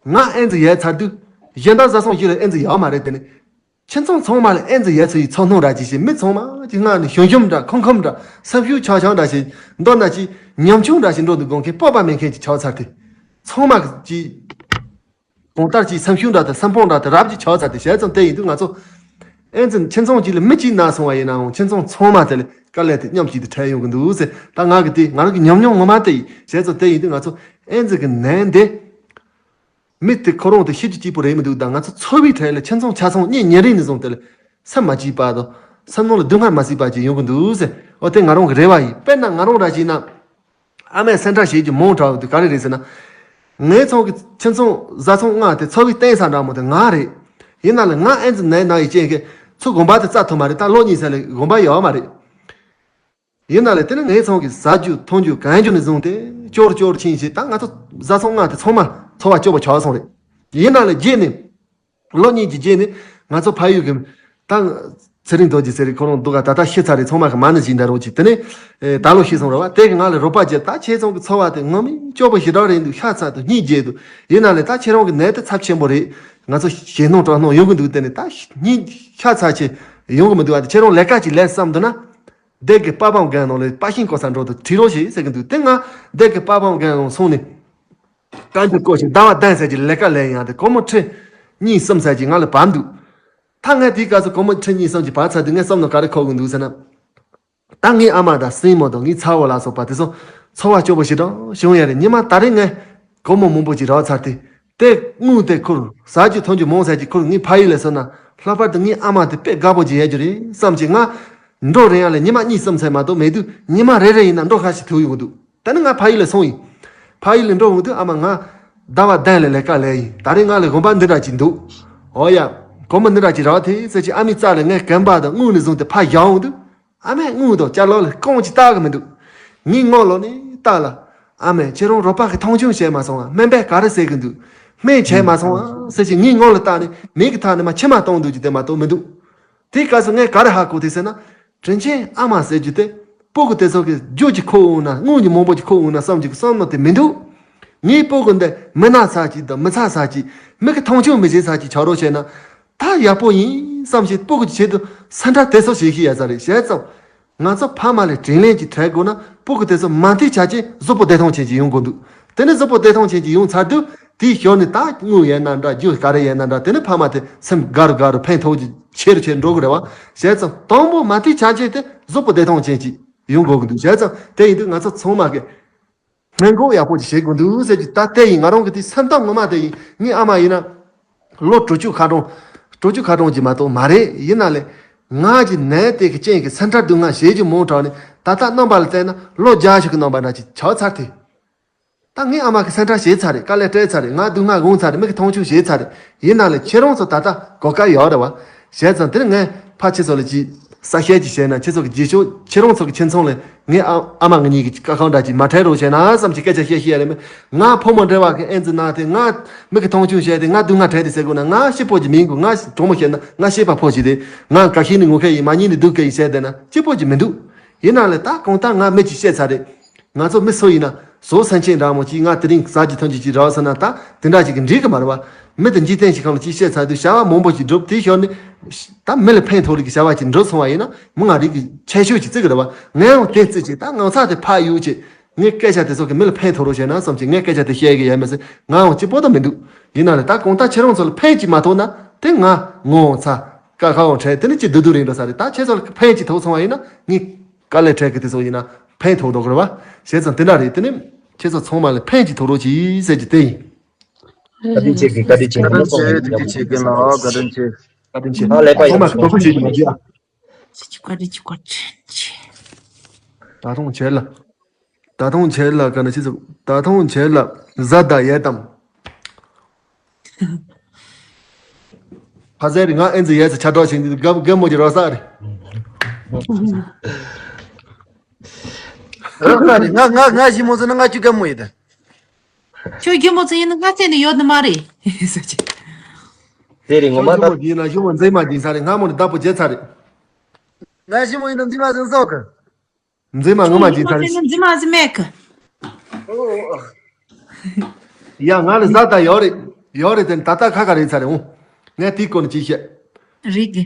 ང་ཨེ་ཙི་ཡོད་ཚར་དུས་གཞན་དག་བཟའ་ཚང་བཞི་ལ་ཨེ་ཙི་ཡོད་མ་རེད་དེ་ནི། ཁྱིམ་ཚང་ཚང་མ་ལ་ཨེ་ཙི་ཡོད་ཚུལ་གྱི་ཚོར་སྣང་འདྲ་ཅིག་བྱས། མི་ཚང་མ་གྱི་ངག་ནས་ཞུམ་ཞུམ་འདྲ་ཁུམ་ཁུམ་འདྲ་སེམས་ཤུགས་ཆག་ཆག་འདྲ་ཞིག་མདོར་ན་ཅིག་ཉམ་ཆུང་འདྲ་ཞིག་འགྲོ་འདུག་དགོངས་མཁན་སྤོབས་པ་མེད་མཁན་ཅིག་ཆགས་ཚར་ཏེ། ཚང་མ་གི་གང་ལྟར་གྱི་སེམས་ཤུགས་འདྲ་དང་སེམས་ཕམ་འདྲ་དང་རབ་ཀྱི་ཆགས་ཚར་ཏེ། བྱས་ཙང་དེ་ཡིན་དུས་ང་ཚོ་ཨེ་ཙི་ཁྱིམ་ཚང་གཅིག་ལ་མི་གཅིག་ན་སོང་བ་ཡིན་ནའང་ཁྱིམ་ཚང་ཚང་མ་དེ་ལ་དཀའ་ལས་དེ་མཉམ་གཅིག་ཏུ་འཕྲད་ཡོང་གི་འདུག་ཟེར། ད་ང་གི་དེ་ང་རང་གི་ཉམས་མྱོང་ངོ་མ་དེ་ཡིན། བྱས་ཙང་དེ་ཡིན་དུས་ང་ཚོ་ཨེ་ཙི་གི་ནད་འདི་མི་དེ་ཁོ་རང་དེ་ཤི་རྒྱུ་གཅིག་པུ་རེད་མི་འདུག་ད་ང་ཚོ་འཚོ་བའི་གྲས་ལ་ཁྱིམ་ཚང་ཆ་ཚང་གཉེན་ཉེ་རིང་ནས་བཟུང་དེ་ལ་སེམས་མ་སྐྱིད་པ་དང་སེམས་ནང་ལ་སྡུག་བསྔལ་མ་སྲིད་པ་ཅིག་ཡོང་གི་འདུག་ཟེར། འོ་དེ་ང་རང་གི་རེ་བ་ཡིན། དཔེར་ན་ང་རང་ར་བྱས་ན། ཨ་མས་སེམས་ཁྲལ་བྱེད་རྒྱུ་མང་དྲགས་འདུག་ག་རེ་རེད་ཟེར་ན། ངའི་ཚང་གི་ཁྱིམ་ཚང་བཟའ་ཚང་ལྔ་དེ་འཚོ་བའི་བརྟེན་ས་འདྲ་མོ་དེ་ང་རེད། ཡིན་ན་ལས་ང་ཨེ་ཙི་ནད་ན་ཡི་རྐྱེན་གྱིས་ཚུར་དགོན་པ་དེ་བཙའ་ཐུབ་མ་རེད། ད་ལོ་གཉིས་ཙམ་ལས་དགོན་པ་ཡོད་མ་རེད། ཡིན་ན་ལས་དེ་ནི་ངའི་ཚང་གི་ཟ་རྒྱུ་འཐུང་རྒྱུ་གང་རྒྱུ་ནས་བཟུང་སྟེ་སྐྱོར་སྐྱོར་ཕྱིན་བྱས། ད་ང་ཚོ་བཟའ་ཚང་ལྔ་དེ་ཚང་མ་འཚོ་བ་སྐྱོ་པོ་ཆགས་སོང་རེད། ཡིན་ན་ལས་རྗེས་ནས། ལོ་གཉིས་ཀྱི་རྗེས་ནས་ང་ཚོ་ཕ་ཡུལ་གྱི་ད་ཚེ་རིང་རྡོ་རྗེ་ཟེར་རེད། ཁོ་རང་འདུག་ག་ད་ལྟ་ཤི་ཚར་རེད། ཚང་མ་གི་མ་ཎི་བྱིན་ད་རོགས་གྱིས། དེ་ནས་ཨེ་ད་ལོ་ཤི་སོང་ར་བ། དེ་གི་ང་ལ་རོགས་པ་བྱས། ད་ཁྱེད་ཚང་གི་འཚོ་བ་དེ་ངོ་མ་སྐྱོ་པོ་ཞེ་དྲག་རེད་འདུག་ཤ་ཚ་འདུག་སྙིང་རྗེ་འདུག་ཡིན་ན་ལས་ད་ཁྱེད་རང་གི་ནད་དེ་ཚབས་ཆེན་པོ་རེད། ང་ཚོ་ཞེད་སྣང་སྐྲག་སྣང་ཡོང་གི་འདུག་དེ་ནས་ད་སྙིང་ཤ་ཚ་ཆེ་ཡོང་གི་མི་འདུག་ཨ། དེ་ཁྱེད་རང་ལས་ཀ་ཅིག་ལས་བསམ་འདུག་ན། སྡེ་དགེ་པ་ཕམ་རྒན་ནང་ལ་པ་ཤིང་བརྐོ་ས་འགྲོ་དུ་ཁྲིད་རོགས་བྱེད་ཟེར་གི་འདུག་དེ་ང་སྡེ་དགེ་པ་ཕམ་རྒན་ནང་སོང་ནས། དཀའ་འདི་བརྐོ་ཞིག་ཟླ་བ་བདུན་ཙམ་གྱི་ལས་ཀ་ལས་ཡང་དེ་སྒོར་མོ་ཁྲི་གཉིས་གསུམ་ཙམ་གྱི་ང་ལ་བབས་འདུག་ད་ངས་དེའི་སྐབས་སུ་སྒོར་མོ་ཁྲི་གཉིས་གསུམ་གྱི་བབས་ཚར་དུས་ངའི་བསམ་བློ་ག་རེ་འཁོར་གི་འདུག་ཟེར་ན། ད་ངའི་ཨ་མ་དང་སྲིང་མོ་དང་ངའི་ཚ་བོ་ལ་སོགས་པ་དེ་ཚོ་འཚོ་བ་སྐྱོ་པོ་ཞེ་དྲག་བྱུང་ཡ་རེད། ཉི་མ་ད་རེས་ངས་སྒོར་མོ་མང་པོ་ཅིག་རག་ཚར་ཏེ། དེ་དངུལ་དེ་ཁུར་ཟ་རྒྱུ་འཐུང་རྒྱུ་མང་ཙམ་ཅིག་ཁུར་ངའི་ཕ་ཡུལ་ལ་སོང་ན། ལྷག་པར་དུ་ངའི་ཨ་མ་དེ་དཔེ་དགའ་པོ་ཅིག་ཡོད་རྒྱུ་རེད་བསམ་གྱི། ང་འགྲོ་རན་ཡ་ལ་ཉི་མ་གཉིས་གསུམ་ཙམ་མ་གཏོགས་མེད་དུས། ཉི་མ་རེ་རེ་ཡིན་ན་འགྲོ་ཁ་ཞིག་ཐུག་ཡོང་གི་འདུག་ད་ནི་ང་ཕ་ཡུལ་ལ་སོང་ཡིན། ཕ་ཡུལ་ལ་འགྲོ་འོང་དུས་ཨ་མ་ང་ཟླ་བ་བདུན་ལ་ལས་ཀ་ལས་ཡིན། ད་རེས་ང་ལ་དགོན་པ་འདི་འདྲ་ཅིག་འདུག་འོ་ཡ། སྒོར་མོ་འདི་འདྲ་ཅིག་རག་ཐེ་ཟེར་གྱི་ཨ་མའི་རྩ་ལ་ངས་གོན་པ་དང་དངུལ་ནས་བཟུང་སྟེ་ཕར་བཞག་འོང་དུས། ཨ་མས་དངུལ་དང་ཅ་ལག་ལ་རྐང་གཅིག་བལྟ་གི་མི་འདུག་ངའི་ངོ་ལོག་ནས་བལྟ་ལ། ཨ་མས་ཁྱེད་རང་རོགས་པ་གི་མཐོང་ཆུང་བྱས་མ་སོང་ང་། སྨན་པས་ག་རེ་ཟེར་གི་འདུག་སྨན་བྱས་མ་སོང་ང་ཟེར་གྱི་ངའི་ངོ་ལ་བལྟ་ནས་མིག་གི་མཐའ་ནས་མ་མཆི་མ་གཏོང་འདུག་གི་དེ་མ་གཏོགས་མི་འདུག་དེའི་སྐབས་སུ་ངས་ག་རེ་ཧ་གོ་དེ་ཟེར་ན། དྲིན་ཆེན་ཨ་མ་ཟེར་རྒྱུ་དེ་སྤུ་གུ་དེ་ཚོ་གི་རྒྱུ་གཅིག་ཁུར་འོང་ན། དངུལ་གྱི་མང་པོ་གཅིག་ཁུར་འོང་ན་བསམ་གྱི་བསམ་བློ་དེ་མི་འདུག་ངའི་སྤུ་གུ་འདི་མི་ན་ཚ་གཅིག་དང་མི་ཚ་ཚ་གཅིག་མི་གི་མཐོང་ཆུང་མི་བྱེད་ཚ་གཅིག་ཆགས་རོགས་བྱས་ན། ད་ཡག་པོ་ཡིན་བསམ་བྱས་སྤུ་གུ་གི་ཆེད་དུ་སེམས་ཁྲལ་དེ་ཚོ་བྱེད་ཤེས་ཡ་ས་རེད། བྱས་ཙང་ང་ཚོ་ཕ་མ་ལ་དྲིན་ལན་ཅིག་འཕྲད་དགོས་ན། སྤུ་གུ་དེ་ཚོ་མ་མཐུན་ཆ་ཅན་གཟུགས་པོ་བདེ་ཐང་ཅན་ཅིག་ཡོང་དགོས་འདུག་དེ་ནས་གཟུགས་པོ་བདེ་ཐང་ཅན་ཅིག་ཡོང་ཚར་དུས། དེའི་ཞོར་ནས་ད་དངུལ་ཡིན་ན་འདྲ། རྒྱུ་ག་རེ་ཡིན་ན་འདྲ། དེ་ནས་ཕ་མ་དེ་སེམས་དགའ་རུ་དགའ་རུ་ཕན་ཐོགས་ཀྱི་ཆེ་རུ་ཆེ་རུ་འགྲོ་གི་རེད་བ། བྱས་ཙང་དང་པོ་མ་མཐུན་ཆ་ཅན་དེ་གཟུགས་པོ་བདེ་ཐང་ཅན་ཅིག་ཡོང་དགོས་ཀྱི་འདུག་བྱས་ཙང་དེ་ཡིན་དུས་ང་ཚོ་ཚང་མ་གིས་སྔོན་འགོག་ཡག་པོ་ཅིག་བྱེད་དགོས་འདུག་ཟེར་གྱི། ད་དེ་ཡིན། ང་རང་གི་དེ་སེམས་གཏམ་ངོ་མ་དེ་ཡིན། ངའི་ཨ་མ་ཡིན་ན་ལོ་དྲུག་ཅུ་ཁ་གྲངས། དྲུག་ཅུ་ཁ་གྲངས་ཅིག་མ་གཏོགས་མ་རེད། ཡིན་ན་ལས་ང་གི་ནད་དེ་གི་རྐྱེན་གྱིས་སེམས་ཁྲལ་སྡུག་བསྔལ་བྱེད་རྒྱུ་མང་དྲགས་ནས། ད་ལྟ་རྣམ་པ་ལ་བལྟས་ན་ལོ་བརྒྱད་ཅུ་གི་རྣམ་པ་འདྲ་ཅིག་ཆགས་ཚར་ཏེ། ད་ངའི་ཨ་མ་གི་སེམས་ཁྲལ་བྱས་ཚར་རེད། དཀའ་ལས་སྤྲད་ཚར་རེད། ང་སྡུག་བསྔལ་མྱོང་ཚར་རེད། མི་གི་མཐོང་ཆུང་བྱས་ཚར་རེད། ཡིན་ན་ལས་ཁྱེད་རང་ཚོ་ད་ལྟ་གོ་སྐབས་ཡོད་རེད་བ། བྱས་ཙང་དེ་ནི་ངས་ཕར་ཁྱེད་ཚོ་ལ་ཅིག་གསལ་བཤད་ཅིག་བྱས་ན། ཁྱེད་ཚོ་གི་རྗེས་ཕྱོགས་ཁྱེད་རང་ཚོ་གི་ཁྱིམ་ཚང་ལ་ངའི་ཨ་ཨ་མ་ང་གཉིས་ཀྱི་དཀའ་ཁག་འདྲ་ཅིག་མ་འཕྲད་རོགས་བྱས་ན་བསམ་གྱི་སྐད་ཆ་བཤད་ཤེས་ཡ་རེད། མི་ང་ཕོ་མོ་འབྲེལ་བ་གི་ཨེ་ཙི་ན་དེ། ང་མི་གི་མཐོང་ཆུང་བྱས་ཏེ་ང་སྡུག་བསྔལ་འཕྲད་དེ་ཟེར་དགོས་ན། ང་སྐྱིད་པོ་ཅིག་མིན་དགོས། ང་གྲོགས་མོ་བཤད་ན་ང་སྐྱིད་པ་ཕོ་ཞིག་རེད། ང་དགའ་ཤོས་ནི་ངུ་མཁན་ཡིན། མ་ཉིད་ནི་སྡུག་མཁན་ཡིན་བཤད་བསྡད་ན་སྐྱིད་པོ་ཅིག་མི་འདུག་ཡིན་ན་ལས་ད་གང་ལྟར་ང་མི་ཅིག་བཤད་ཚར་རེད། ང་ཚོ་མི་སུ་ཡིན་ན་བཟོ་སེམས་ཅན་འདྲ་མོ་ཅིག་ང་དེ་རིང་ཟ་རྒྱུ་འཐུང་རྒྱུ་ཅིག་རག་སོང་ན་ད་དེ་འདྲ་ཅིག་གི་འགྲིག་གི་མ་རེད་བ། མི་དེ་འཇིག་རྟེན་ཞིག་གང་ལ་ཅིག་བཤད་ཚར་དུས་བྱ་བ་མང་པོ་ཅིག་སྒྲུབ། དེའི་ཞོར་ནས་ད་མི་ལ་ཕན་ཐོགས་རིགས་ཀྱི་བྱ་བ་ཅིག་འགྲུབ་སོང་བ་ཡིན་ན་མི་ང་རིགས་ཀྱི་ཁྱད་ཆོས་ཅིག་བརྩི་གི་རེད་བ། ངས་ཡང་དེ་བརྩི་ཅིག་ད་ངང་ཚ་དེ་ཕར་གཡུག་ཅིག་ངའི་སྐད་ཆ་དེ་ཚོ་གི་མི་ལ་ཕན་ཐོགས་རོགས་བྱས་ན་བསམ་ཅིག་ངས་སྐད་ཆ་དེ་བཤད་གི་ཡོད་མ་ཟད། ང་ཡང་སྐྱིད་པོ་ད་མི་འདུག་ཡིན་ན་ལས་ད་གང་ལྟར་ཁྱེད་རང་ཚོ་ལ་ཕན་ཅིག་མ་ཐོགས་ན་དེ་ང་ངོ་ཚ་དཀའ་ཁག་འཕྲད། དེ་ནི་ཅི་བདུད་བདུད་རིང་འགྲོ་ས་རེད། ད་ཁྱེད་ཚོ་ལ་ཕན་ཅིག་ཐོགས་སོང་བ་ཡིན་ན་ངས། དཀའ་ལས་འཕྲད་གི་དེ་ཚོ་ཡིན་ན་ཕན་ཐོགས་འདུག་རེད་བ། བྱས་ཙང་དེ་འདྲ་རེད། དེ་ནི་ཁྱེད་ཚོ་ཚང་མ་ལ་ཕན་ཅིག་ཐོགས་རོགས་གྱིས་ཟེར་གྱི་དེ་ཡིན། བཀའ་དྲིན་ཆེ་གི། བཀའ་དྲིན་ཆེ་གི། བཀའ་དྲིན་ཆེ་གི་ལགས། བཀའ་དྲིན་ཆེ། བཀའ་དྲིན་ཆེ། ཨ་ལས་པ་ཚང་མ་ཡོད། ཐུགས་རྗེ་ཆེ་གི་ལགས། བཀའ་དྲིན་ཆེ། བཀའ་དྲིན་ཆེ། ད་ཐོང་བྱས་ལ། ད་ཐོང་བྱས་ལ་ག་ན་ཆི་ཟིག་ད་ཐོང་བྱས་ལ་བཟའ་ཟླ་ཡས་དམ། ཕ་ཟེར་རི་ང་ཨེ་ཛི་ཡས་ཆ་གྲོགས་ཤིག་འདི་གམ་གམ་མོ་གི་རོ་ས་རི། རོ་ས་རི་ང་ང་ང་ཞི་མོ་ཟེར་ན་ང་ཁྱོད་གམ་མོ་ཡིན་ད། ཁྱོད་རྒན་མོ་ཚོ་ཡིན་ན་ང་བཙལ་ནས་ཡོད་ནི་མ་རེད་ཟེར་གྱི། ཟེར་རི་ངོ་མ་ད། ཞུ་མོ་ཡིན་ན་ཞུ་མོ་འཛིན་མ་འཛིན་ས་རེད། ང་མོ་ནི་བདག་པོ་བྱས་ཚར་རེད། ང་ཞི་མོ་ཡིན་ན་འཛིན་མ་འཛིན་སོག་གི། འཛིན་མ་ངོ་མ་འཛིན་ཚར་རེད། འཛིན་མ་འཛིན་མེད་གི། ཡ་ང་ལ་བཟའ་ཟླ་ཡོད་རེད། ཡོད་རེད་དེ་ད་ལྟ་ཁ་ཁ་རེད་ཚར་རེད་འོང་། ངས་དེའི་སྐོར་ནས་ཅིག་བཤད། རེད་གི།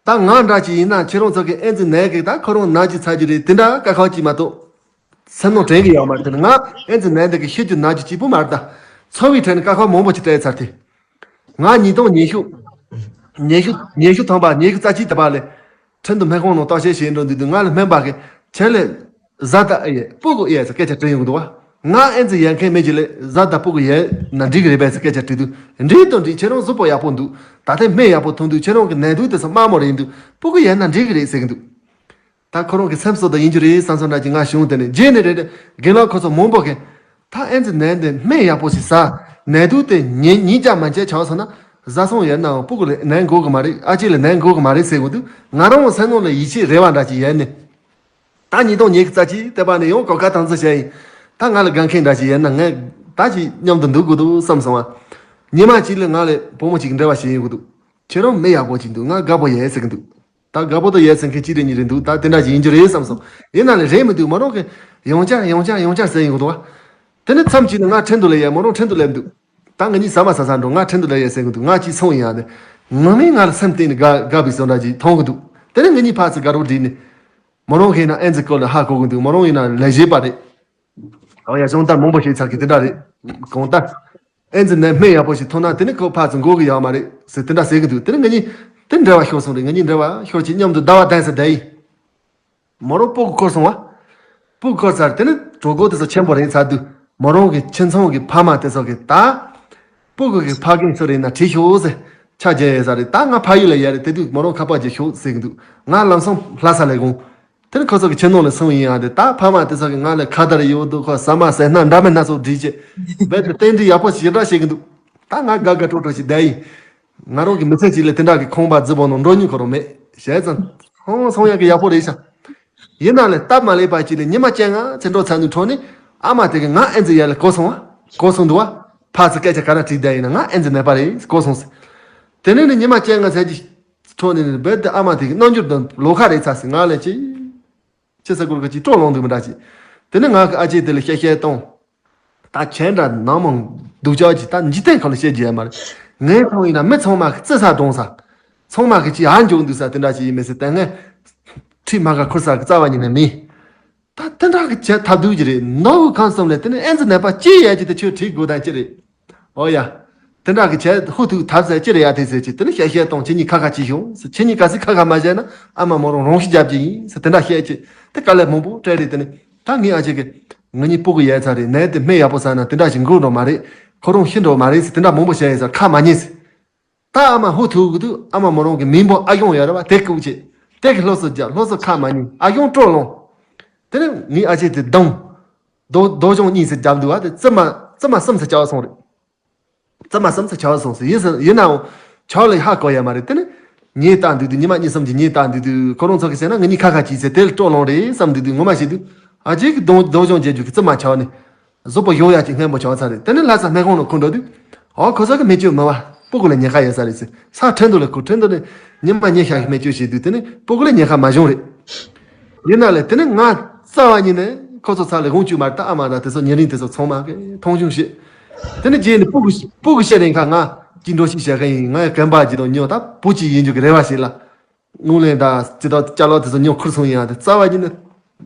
ད་ང་འདྲ་ཅིག་ཡིན་ན་ཁྱེད་རང་ཚོ་གི་ཨེ་ཙི་ནད་གི་ད་ཁོ་རང་ན་གི་ཚ་གི་རེད། དེ་འདྲ་དཀའ་ཁག་ཅིག་མ་གཏོགས། སེམས་ནང་དྲན་གི་ཡོད་མ་རེད། དེ་ནི་ང་ཨེ་ཙི་ནད་འདི་གི་ཤི་རྒྱུ་ན་རྒྱུ་གཅིག་པུ་མ་རེད་ད། འཚོ་བའི་གྲས་ནས་དཀའ་ཁག་མང་པོ་ཅིག་སྤྲད་ཚར་ཏེ། ང་ཉིས་སྟོང་ཉི་ཤུ། ཉི་ཤུ་ཉི་ཤུ་ཐམ་པ་ཉི་ཤུ་རྩ་གཅིག་ཐམ་པ་ལ། ཁྲིན་ཏུ་སྨན་ཁང་ནང་བརྟག་དཔྱད་བྱེད་འགྲོ་འདུག་དུས་ང་ལ་སྨན་པ་གིས་ཁྱེད་ལ་བཟའ་ཟླ་ཨེ་ཡོད་སྤུ་གུ་ཨེ་ཡོད་ཟེར་སྐད་ཆ་དྲིས་ཡོང་གི་འདུག་བ། ང་ཨེ་ཙི་ཡོད་མཁན་མེད་ཀྱི་ལས་བཟའ་ཟླ་སྤུ་གུ་ཡོད་ན་འགྲིག་གི་རེད་པས་ཟེར་སྐད་ཆ་དྲིས་དུས། འགྲིག་དང་འགྲིག་ཁྱེད་རང་གཟུགས་པོ་ཡག་པོ་འདུག་ད་ལྟའི་སྨན་ཡག་པོ་འཐུང་དུས་ཁྱེད་རང་གི་ནད་དུག་དེ་ཚོ་དམའ་མོ་རེད་འདུག་སྤུ་གུ་ཡོད་ན་འགྲིག་གི་རེད་ཟེར་གི་འདུག་ད་ཁོ་རང་གི་སེམས་གསོ་དང་ཡིན་རྒྱུ་རེད་བསམ་སོང་འདྲ་ཅིག་ང་བྱུང་དེ་ནས་རྗེས་ནས་རེད་དེ་རྒན་ལགས་ཁོ་ཚོ་མང་པོ་གིས། ད་ཨེ་ཙི་ནད་འདི་སྨན་ཡག་པོ་ཞིག་ཟ། ནད་དུག་དེ་ཉིད་ཉིད་ཀྱང་མ་བྱས་ཆགས་སོང་ན་བཟའ་ཚང་ཡོད་ནའང་སྤུ་གུ་ལ་ནད་འགོ་གི་མ་རེད། ཨ་ཅེ་ལ་ནད་འགོ་གི་མ་རེད་ཟེར་གི་འདུག་ང་རང་སེམས་ནང་ལ་ཡིད་ཆེས་རེ་བ་འདྲ་ཅིག་ཡོད་ནས། ད་ཉིས་སྟོང་ཉི་ཤུ་རྩ་གཅིག་དེ་པ་ནས་ཡང་གོ་སྐབས་དང་ཚོད་བྱས་ཡིན། ད་ང་ལ་དགའ་མཁན་འདྲ་ཞིག་ཡོད་ན་ངས་ད་ཅིག་མཉམ་དུ་འདུག་དགོས་འདུག་བསམ་སོང་བ། ཉི་མ་གཅིག་ལ་ང་ལ་བུ་མོ་གཅིག་གི་འབྲེལ་བ་བྱེད་ཡོང་གི་འདུག་ཁྱེད་རང་མི་ཡག་པོ་གཅིག་འདུག་ང་དགའ་པོ་ཡོད་ཟེར་གི་འདུག་ད་དགའ་པོ་དང་ཡོད་ཟེར་མཁན་གཅིག་རེ་གཉིས་རེ་འདུག་ད་དེ་འདྲ་ཞིག་ཡིན་རྒྱུ་རེད་བསམ་སོང་། ཡིན་ན་ལས་རེད་མི་འདུག་མོ་རང་གི་ཡང་བསྐྱར་ཡང་བསྐྱར་ཡང་བསྐྱར་ཟེར་ཡོང་གི་འདུག་བ། དེ་ནས་མཚམས་གཅིག་ལ་ང་ཁྲིན་ཏུ་ལ་ཡོད། མོ་རང་ཁྲིན་ཏུ་ལ་ཡོད་འདུག་ད་ང་གཉིས་ཟ་མ་ཟ་ས་འགྲོ། ང་ཁྲིན་ཏུ་ལ་ཡོད་ཟེར་གི་འདུག་ང་གཅིག་སོང་ཡིན་ཡང་དེ། ངོ་མས་ང་ལ་སེམས་གཏིང་ནས་དགའ་དགའ་བའི་བཟོ་འདྲ་ཅིག་མཐོང་གི་འདུག་དེ་ནས་ང་གཉིས་ཕར་ཚུར་དགའ་རོགས་བསྒྲིགས་ནས། མོ་རང་ཧེ་ན་ཨེན་ཙི་སྐོར་ལ་ཧ་གོ་གི་འདུག་མོ་རང་ཡིན་ན་ལས་བྱེད་པ་རེད། ཨོ་ཡ་སྦྱོང་བརྡར་མང་པོ་བྱས་ཚར་གི་དེ་འདྲ་རེད། གང་ལྟར། ཨེན་ཙི་ནད་སྨན་ཡག་པོ་ཞིག་ཐོན་ན་དེ་ནི་ཁོ་ཕར་ཚུར་འགོ་གི་ཡོད་མ་རེད་ཟེར་དེ་འདྲ་ཟེར་གི་འདུག་དེ་ནི་ང་གཉིས་དེ་འབྲེལ་བ་ཤོར་སོང་རེད། ང་གཉིས་འབྲེལ་བ་ཤོར་ཅིག་མཉམ་དུ་ཟླ་བ་བསྡད་ས་བསྡད་ཡིན། མོ་རང་སྤུ་གུ་འཁོར་སོང་བ། སྤུ་གུ་འཁོར་ཚར་དེ་ནི་གྲོད་ཁོག་དེ་ཚོ་ཆེན་པོ་རེད་ཚར་དུས་མོ་རང་གི་ཁྱིམ་ཚང་གི་ཕ་མ་དེ་ཚོ་གི་ད། སྤུ་གུ་གི་ཕ་རྒན་ཚོ་རེད་ན་བྲིས་ཤོག་ཟེར། ཆ་རྒྱས་ཡོད་ས་རེད། ད་ང་ཕ་ཡུལ་ལ་ཡོད་རེད། དེ་དུས་མོ་རང་ཁ་པར་ཅིག་ཤོག་ཟེར་གི་འདུག་ང་ལམ་སང་ལྷ་ས་ལ་དགོངས། དེ་ནི་ཁོ་ཚོ་གི་ཁྱིམ་ནང་ལ་སོང་ཡིན་ཡང་དེ་ད་ཕ་མ་དེ་ཚོ་གི་ང་ལ་ཁ་དར་ཡོད་འདུག་ཁོ་ཟ་མ་ཟས་སྣ་འདྲ་མིན་སྣ་ཚོགས་བྲིས་བྱས། རྦད་དེ་རྟེན་འབྲེལ་ཡག་པོ་ཞེ་དྲག་བྱེད་གི་འདུག་ད་ང་དགའ་དགའ་སྤྲོ་སྤྲོ་ཞིག་བསྡད་ཡིན། ང་རང་གི་མི་ཚེ་གཅིག་ལ་དེ་འདྲ་གི་ཁང་པ་རྫི་བོ་ནང་འགྲོ་མྱོང་ཁོ་རང་མེད། བྱས་ཙང་ཚང་ཚང་ཡག་གི་ཡག་པོ་རེད་ཤག་ཡིན་ན་ལས་སྟབས་མ་ལེགས་པ་གཅིག་ལ་ཉི་མ་བཅོ་ལྔ་ཚེ་འགྲོ་ཚར་ནས་འཕྲོ་ནས་ཨ་མ་དེ་གི་ང་ཨེ་ཙི་ཡ་ལ་གོ་སོང་བ། གོ་སོང་འདུག་བ། ཕར་ཚུར་སྐད་ཆ་ག་རེ་དྲིས་བསྡད་ཡིན་ན་ང་ཨེ་ཙི་ནད་པ་རེད་གོ་སོང་ཟེར། དེ་ནས་ནི་ཉི་མ་བཅོ་ལྔ་ཚར་གྱི་འཕྲོ་ནས་ནི་རྦད་དེ་ཨ་མ་དེ་གི་རྣམ་འགྱུར་དང་ལོགས་ཁ་རེད་ཚར་ཟེར། ང་ལ་ཅི། ཅི་ཟེར་དགོས་གི་ཅིག་སྤྲོ་ལངས་འདུག་མི་འདྲ་ཅིག་དེ་ནས་ང་གི་ཨ་ཅེ་དེ་ལ་བཤད་བཤད་གཏོང་། ད་ཁྱེད་འདྲ་ནང་མང་སྡུག་ཅག་ཅིག་ད་འཇིག་རྟེན་ཁམས་ལ་བཤད་རྒྱུ་ཡོད་མ་རེད། ངས་མཐོང་ཡིན་ན་མི་ཚང་མ་གི་བརྩི་ས་གྲོངས་ས། ཚང་མ་གི་ཅིག་ཧ་འཇོག་འདུག་ས་དེ་འདྲ་ཅིག་ཡིན་མི་སྲིད་དེ་ངས། ཁྲིད་མ་ག་ཁུར་ས་གི་རྩ་བ་ཉིད་ནས་མིན། ད་དེ་འདྲ་གི་བྱེད་ཐབས་སྡུག་ཅིག་རེད། ནོར་བུ་ཁང་གསུམ་ལས་དེ་ནས་ཨེ་ཙི་ནད་པ་ཅི་ཡོད་ཀྱི་དེ་ཁྱོད་ཁྲིད་དགོས་དང་ཅི་རེད། ཨོ་ཡ། དེ་འདྲ་གི་བྱས་ཧུ་ཐུག་ཐབས་ཟད་ཅི་རེད་ཡ་དེ་ཟེར་གྱི་དེ་ནི་བཤད་བཤད་གཏོང་ཁྱེད་གཉིས་ཁ་ཁ་ཅིག་ཤོག་ཟེར། ཁྱེད་གཉིས་ག་སྲིད་ཁ་ཁ་མ་བྱས་ན་ཨ་མ་མོ་རང་རང་ཤི་རྒྱབ་ཀྱི་ཡིན་ཟེར་དེ་འདྲ་བཤད་ཀྱི་དེ་དཀའ་ལས་མང་པོ་སྤྲད་རེད། དེ་ནི་ད་ངའི་ཨ་ཅེ་གི་ང་གཉིས་སྤུ་གུ་ཡལ་ཚར་རེད། ནད་དེ་སྨན་ཡག་པོ་ཟ་ན་དེ་འདྲ་ཞིག་འགོ་འགྲོ་མ་རེད། ཁོ་རང་ཤི་འགྲོ་མ་རེད་ཟེར་དེ་འདྲ་མང་པོ་བཤད་ཡིན་ཟེར་ཁ་མ་ཉན་ཟེར། ད་ཨ་མ་ཧུ་ཐུག་གི་འདུག་ཨ་མ་མོ་རང་གི་མིང་པོ་ཨ་གཞུང་ཡོད་རེད་བ། དེ་ལྐུགས་བྱས་དེ་གི་ལྷོ་སུ་རྒྱབ་ལྷོ་སུ་ཁ་མ་ཉན་ཨ་གཞུང་སྤྲོ་ལོང་། དེ་ནི་ངའི་ཨ་ཅེ་དེ་སྡང་། རྡོ་རྡོ་གཞུང་གཉིས་སུ་རྒྱབ་འདུག་བ། དེ་རྩིབ་མ་རྩིབ་མ་གསུམ་སུ་བཅག་སོང་རེད། རྩིབ་མ་གསུམ་སུ་བཅག་སོང་ཟེར་ཡིན་ཟེར་ཡིན་ནའང་ཆག་ལ་ཧ་གོ་ཡ་མ་རེད། དེ་ནི་ཉེས་བཏང་འདུག་དུས་ཉི་མ་གཉིས་གསུམ་གྱི་ཉེས་བཏང་འདུག་དུས་ཁོ་རང་ཚོ་གི་ཟེར་ན་ང་གཉིས་ཁ་ཁ་གྱིས་ཟེར་དེ་ལ་སྤྲོ་ལོང་རེད་བསམ་འདུག་དུས་ངོ་མ་ཤེས་དུས་ཨ་ཅེ་གི་རྡོ་རྡོ་གཞུང་རྒྱབ་རྒྱུ་གི་རྩིབ་མ་ཆག་ནས། གཟུགས་པོ་གཡོག་ཡག་ཅིག་སྔོན་པོ་ཆགས་ཚར་རེད། དེ་ནས་ལྷ་ས་སྨན་ཁང་ནང་འཁུར་འགྲོ་དུས། ཨོ་ཁོ་ཚོ་གི་མི་སྤྱོད་མི་བ། སྤུ་གུ་ལ་ཉེན་ཁ་ཡོད་ས་རེད་ཟེར། ས་ཁྲིན་ཏུ་ལ་ཁུར་ཁྲིན་ཏུ་ནས་ཉི་མ་ཉི་ཤར་གི་མི་སྤྱོད་བྱེད་དུས་དེ་ནས་སྤུ་གུ་ལ་ཉེན་ཁ་མ་བྱུང་རེད། ཡིན་ན་ལས་དེ་ནས་ང་རྩ་བ་ཉིད་ནས་ཁོ་ཚོ་ཚ་ལ་དགོངས་བཅུག་མ་རེད། ད་ཨ་མ་ར་དེ་ཚོ་ཉེ་རིང་དེ་ཚོ་ཚང་མ་གི་མཐོང་ཆུང་བྱེད། དེ་ནས་རྗེས་ནས་སྤུ་གུ་སྤུ་གུ་ཤི་རན་ཁ་ང་གཅིག་འགྲོ་ཞིག་བྱེད་མཁན་ཡིན། ང་ཡང་རྐང་པ་གཅིག་དང་ཉོ་ད་བུ་གཅིག་ཡིན་རྒྱུ་གི་རེ་བ་ཞིག་ལ། དངུལ་ལེན་དང་སྤྱི་ཚོགས་ཅ་ལག་དེ་ཚོ་ཉོ་ཁུར་སོང་ཡིན་ཡང་དེ་རྩ་བ་ཉིད་ནས་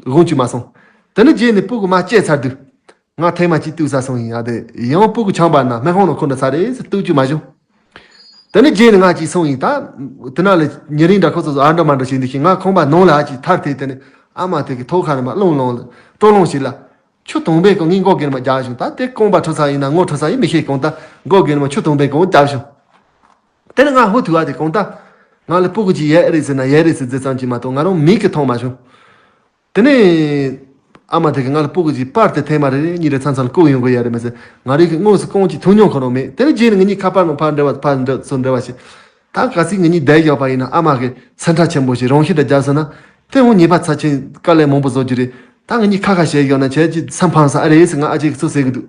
དགོངས་བཅུག་མ་སོང་། དེ་ནས་རྗེས་ནས་སྤུ་གུ་མ་སྐྱེས་ཚར་དུས། ང་ཐེངས་མ་གཅིག་གཏུག་ས་སོང་ཡིན་ཡང་དེ་ཡང་སྤུ་གུ་ཆང་པ་ན་སྨན་ཁང་ནང་འཁུར་འགྲོ་ས་རེད་ཟེར་གཏུག་རྒྱུ་མ་བྱུང་། དེ་ནས་རྗེས་ནས་ང་གཅིག་སོང་ཡིན་ད། དེ་ན་ལས་ཉེ་རིང་འདྲ་ཁོ་ཚོ་ཨ་འདྲ་མ་འདྲ་བྱེད་འདུག་ཤིང་ང་ཁང་པ་ནང་ལ་ཨ་ཅིག་ཐར་ཐེ་དེ་ནས་ཨ་མ་དེ་གི་ཐོག་ཁ་ནས་མ་རླུང་རླུང་ལ་སྤྲོ་རླུང་ཞིག་ལ། ཆུ་དང་པོའི་སྐོར་ངས་མགོ་སྒེར་མ་རྒྱག་བྱུང་། ད་དེ་རྐང་པ་འཁྲུ་ས་ཡིན་ན་ངོ་འཁྲུ་ས་ཡིན་མི་ཤེས་གང་ལྟར་མགོ་སྒེར་མ་ཆུ་དང་པོའི་སྐོར་རྒྱག་བྱུང་། དེ་ནས་ང་ཧུ་ཐུག་བ་དེ་གང་ལྟར་ང་ལ་སྤུ་གུ་ཅིག་ཡོད་རེད་ཟེར་ན་ཡོད་རེད་ཟེར་ཟེར་ཙམ་གྱིས་མ་གཏོགས་ང་རང་མིག་གིས་མཐོང་མ་བྱུང་། དེ་ནས་ཨ་མ་དེ་གིས་ང་ལ་སྤུ་གུ་ཅིག་པར་དེ་ཐེངས་མ་རེ་རེ་གཉིས་རེ་མཚམས་མཚམས་ལ་བསྐུར་ཡོང་གི་ཡོད་རེད་མ་ཟད་ང་རང་གིས་དངོས་སུ་རྐང་གཅིག་ཐུག་མྱོང་ཁོ་རང་མེད། དེ་ནས་རྗེས་ནས་ང་གཉིས་ཁ་པར་ནང་ཕར་འབྲེལ་བ་ཕར་འབྲེལ་ཚུར་འབྲེལ་བ་བྱས། ད་གལ་སྲིད་ང་གཉིས་བསྡད་ཡོད་པ་ཡིན་ན་ཨ་མ་གིས་སེམས་ཁྲལ་ཆེན་པོ་ཞིག་རང་ཤི་འདྲ་རྒྱབ་སོང་ན་དེ་འོང་ཉེས་པ་ཚབས་ཆེན་དཀའ་ལས་མང་པོ་བཟོ་རྒྱུ་རེད། ད་ང་གཉིས་ཁ་ཁ་བྱས་ཡོད་ན་ཁྱེད་ཀྱིས་སེམས་ཕམ་ས་ཨེ་རེད་ཟེར་ང་ཨ་ཅེ་གིས་ཚུར་ཟེར་གི་འདུག་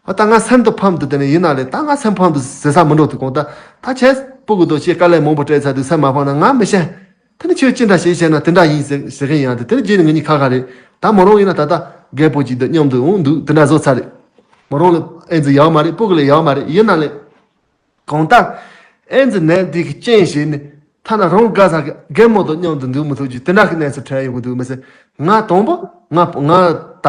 ཨ་ད་ང་སེམས་དུ་ཕམ་འདུག་དེ་ནས་ཡིན་ན་ལས་ད་ང་སེམས་ཕམ་འདུག་ཟེར་ས་མི་འགྲོ་འདུག་གང་ལྟར་ད་ཁྱེད་སྤུ་གུ་དང་ཁྱེད་དཀའ་ལས་མང་པོ་སྤྲད་ཚར་དུས་སེམས་མ་ཕམ་ན་ང་མི་ཤེས། དེ་ནས་ཁྱོད་ཅི་འདྲ་ཞིག་བྱས་ན་དེ་འདྲ་ཡིན་ཟེར་ཟེར་གི་ཡང་དེ་དེ་ནས་རྗེས་ནས་ང་གཉིས་ཁ་ཁ་རེད། ད་མོ་རང་ཡིན་ན་ད་ལྟ་རྒད་པོ་ཅིག་དང་མཉམ་དུ་འོང་འདུག་དེ་འདྲ་བཟོ་ཚར་རེད། མོ་རང་ལ་ཨེ་ཙི་ཡོད་མ་རེད། སྤུ་གུ་ལ་ཡོད་མ་རེད། ཡིན་ན་ལས། གང་ལྟར། ཨེ་ཙི་ནད་འདི་གི་རྐྱེན་བྱས་ནས་ཐ་ན་རང་དགའ་ས་གི་རྒན་མོ་དང་མཉམ་དུ་འདུག་མི་ཐུབ་རྒྱུ་དེ་འདྲ་གི་གནས་སུ་འཕྲད་ཡོང་གི་འདུག་མི་ཟེར། ང་དང་པོ་ང་ང་ད་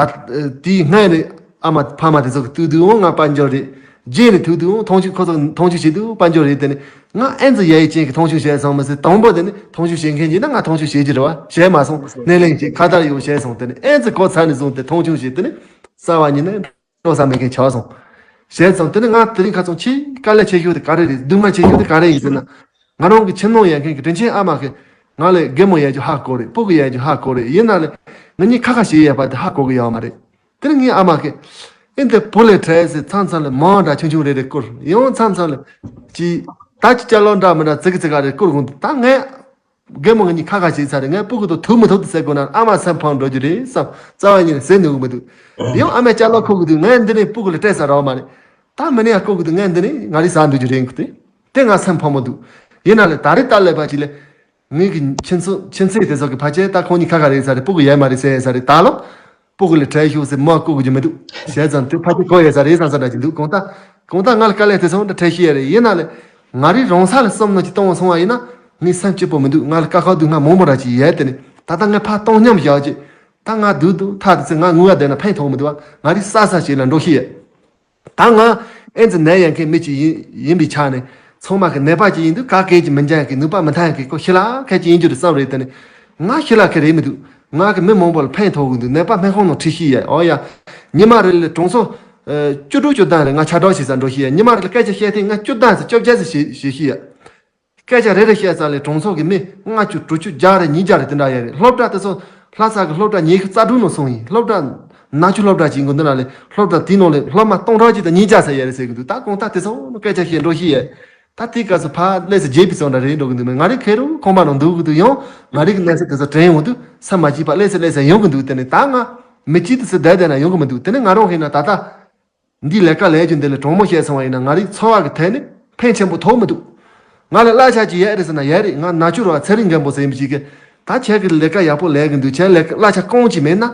དེའི་སྔོན་ནས་ཨ་མ་ཕ་མ་དེ་ཚོ་གི་སྟོད་དུས་འོང་ང་དཔལ་འབྱོར་རེད། རྗེས་ནས་ཐུག་དུས་མཐོང་ཆུང་ཁོ་ཚོ་མཐོང་ཆུང་བྱེད་དུས་དཔལ་འབྱོར་རེད། དེ་ནི་ང་ཨེ་ཙི་ཡ་ཡི་ཅན་གྱི་མཐོང་ཆུང་བྱས་སོང་མི་སྲིད། དང་པོ་དེ་ནི་མཐོང་ཆུང་བྱེད་མཁན་གྱིས་ན་ང་མཐོང་ཆུང་བྱེད་ཀྱི་རེད་བ། བྱས་མ་སོང་སྣེ་ལེན་གྱིས་ཁ་བརྡ་ཡོད་བྱས་སོང་། དེ་ནི་ཨེ་ཙི་གོ་ཚར་ནས་བཟུང་སྟེ་མཐོང་ཆུང་བྱས། དེ་ནི་རྩ་བ་ཉིད་ནས་འགྲོ་ས་མེད་མཁན་ཆགས་སོང་། བྱས་ཙང་དེ་ནི་ང་དེ་རིང་ཁ་སང་ཆེས་དཀའ་ལས་ཆེ་ཤོས་དེ་ག་རེ་རེད། སྡུག་བསྔལ་ཆེ་ཤོས་དེ་ག་རེ་ཡིན་ཟེར་ན། ང་རང་གི་ཁྱིམ་ནང་ཡོད་མཁན་གྱི་དྲིན་ཆེན་ཨ་མ་གིས་ང་ལས་རྒན་མོ་ཡོད་རྒྱུ་ཧ་གོ་རེད། སྤུ་གུ་ཡོད་རྒྱུ་ཧ་གོ་རེད། ཡིན་ན་ལས་ང་གཉིས་ཁ་ཁ་བྱེད་ཡས་པ་དེ་ཧ་གོ་གི་ཡོད་མ་རེད། དེ་ནི་ངའི་ཨ་མ་གིས་ཨེ་འདི་བུ་ལས་བྲལ་ཟེར་མཚམས་མཚམས་ལ་མང་འདྲ་ཆུང་ཆུང་རེ་རེ་བསྐུར། ཡང་མཚམས་མཚམས་ལ་ཅི་ད་ཅི་ཅ་ལག་འདྲ་མི་འདྲ་ཙི་གི་ཙི་ག་རེ་བསྐུར་དགོས་འདུག་ད་ངས་རྒན་མོ་ང་གཉིས་ཁ་ཁ་བྱས་ཚར་རེད། ངས་སྤུ་གུ་དང་ཐུག་མི་ཐུབ་དུ་ཟེར་དགོས་ན་ཨ་མ་སེམས་ཕམ་འགྲོ་རྒྱུ་རེད་བསམ། རྩ་བ་ཉིད་ནས་ཟེར་ནུས་མི་འདུག་ཡང་ཨ་མས་ཅ་ལག་ཁུར་གི་འདུག་ངས་འདི་ནས་སྤུ་གུ་ལ་སྤྲད་ས་རག་མ་རེད། ད་མི་ནས་ཡང་ཁུར་གི་འདུག་ངས་འདི་ནས་ང་རིག་ཟ་འདུག་རྒྱུ་རེད་འདུག་དེ་དེ་ང་སེམས་ཕམ་མི་འདུག་ཡིན་ན་ལས་ད་རེས་ད་ལས་པ་ཅིག་ལས། ངེད་ཀྱི་ཁྱིམ་ཚང་ཁྱིམ་མཚེས་དེ་ཚོ་གི་ཕལ་ཆེར་ད་ཁོང་གཉིས་ཁ་ཁ་རེད་ས་རེད། སྤུ་གུ་ཡོད་མ་རེད་ཟེར་ཡས་ས་རེད། ད་ལོ་སྤུ་གུ་ལས་བྲལ་ཤོག་ཟེར་མོ་བསྐུར་དགོས་ཀྱི་མི་འདུག་བྱས་ཙང་དེ་ཕལ་ཆེར་གོ་ཡོད་ས་རེད་བསམ་ས་འདྲ་ཅིག་འདུག་གང་ལྟར་གང་ལྟར་ང་ལ་དཀའ་ལས་དེ་ཚོ་འདྲ་འཕྲད་ཤེས་ཡ་རེད། ཡིན་ན་ལས་ང་རིག་རང་ས་ལ་བསམ་བློ་ཅིག་གཏོང་བ་སོང་བ་ཡིན་ན་ངའི་སེམས་སྐྱིད་པོ་མི་འདུག་ང་ལ་དཀའ་ཁག་སྡུག་བསྔལ་མང་པོ་འདྲ་ཅིག་ཡོད། དེ་ནི་ད་ལྟ་ངས་ཕར་བཏང་སྙོམས་བཞག་ཅིག་ད་ང་སྡུག་སྡུག་ཐག་དེ་ཚོ་ང་ངུ་བ་བསྡད་ན་ཕན་ཐོགས་མི་འདུག་བ། ང་རིག་ས་ས་ཞིག་ལ་འགྲོ་ཤེས་ཡ། ད་ང་ཨེ་ཙི་ནད་ཡོད་མཁན་མི་གཅིག་ཡིན་ཡིན་པའི་ཆ་ནས་ཚང་མ་གི་ནད་པ་གཅིག་ཡིན་དུས་ག་གེ་གཅིག་མི་འཇལ་མཁན་ནུས་པ་མི་ཐོན་མཁན་ཁོ་ཤི་ལ་ཁད་ཅིག་ཡིན་རྒྱུ་རེད་བསམ་རེད། དེ་ནི་ང་ཤི་ལ་ཁད་རེད་མི་འདུག་ང་གི་མི་མང་པོ་ལ་ཕན་ཐོགས་གི་འདུག་ནད་པ་སྨན་ཁང་ནང་ཁྲིད་ཤེས་ཡ། ཨོ་ཡ། ཉི་མ་རེ་ལ་གྲངས་སོ་བཅུ་དྲུག་བཅུ་བདུན་རེ་ང་ཆ་གྲགས་བྱེད་ས་འགྲོ་ཤེས་ཡ། ཉི་མ་རེ་ལ་སྐད་ཆ་བཤད་ཐེངས་ང་བཅུ་བདུན་ཙམ་བཅོ་བརྒྱད་ཙམ་བྱེད་བྱེད་ཤེས་ཡ། སྐད་ཆ་རེ་རེ་བཤད་ས་ལས་གྲངས་ཚོད་ཀྱི་མི་ལྔ་བཅུ་དྲུག་ཅུ་བརྒྱ་རེ་ཉིས་བརྒྱ་རེ་དེ་འདྲ་ཡོད་རེད། སློབ་གྲྭ་དེ་ཚོ་ལྷ་ས་གི་སློབ་གྲྭ་ཉི་ཤུ་རྩ་དྲུག་ནང་སོང་ཡིན། སློབ་གྲྭ་ནག་ཆུ་སློབ་གྲྭ་ཅིག་ཡིན་གོ་འདི་ན་ལས་སློབ་གྲྭ་དེའི་ནང་ལས་སློབ་མ་སྟོང་ཕྲག་གཅིག་དང་ཉིས་བརྒྱ་ཟེར་ཡོད་རེད་ཟེར་གི་འདུག་ད་གང་ལྟར་དེ་ཚོ་སྐད་ཆ་བཤད་འགྲོ་ཤེས་ཡོད། ད་དེའི་སྐབས་སུ་ཕར་སླེབས་ས་བརྗེད་པའི་ཚོ་འདྲ་རེད་འགྲོ་གི་འདུག་མེད། ང་རིག་ཁེ་རུ་ཁང་པ་ནང་འདུག་གི་འདུག་ཡང་ང་རིག་གི་གནས་ཚུལ་དེ་ཚོ་དྲན་ཡོང་དུས་ས་མ་སྐྱིད་པ་སླེབས་ས་སླེབས་ས་ཡོང་གི་འདུག་དེ་ནས་ད་ང་མི་གཅིག་དེ་ཚོ་བསྡད་བསྡད་ན་ཡོང་གི་མི་འདུག་དེ་ནས་ང་རང་ཧེ་ན་ད་ལྟ། འདིའི་ལས་ཀ་ལས་རྒྱུ་འདི་ལས་གྲོང་མོ་བཤད་སོང་བ་ཡིན་ན་ང་རིག་འཚོ་བ་གི་ཐད་ནས་ཕན་ཆེན་པོ་ཐོགས་མི་འདུག་ང་ལ་གླ་ཆ་ཅིག་ཡོད་རེད་ཟེར་ན་ཡོད་རེད། ང་ནག་ཆུ་རུ་ཚེ་རིང་རྒན་པོ་ཟེར་ཡིན་པ་ཅིག་གིས་ད་ཁྱེད་ཀྱི་ལས་ཀ་ཡག་པོ་ལས་གི་འདུག་ཁྱེད་ལས་ཀ་གླ་ཆ་རྐང་གཅིག་མེད་ན་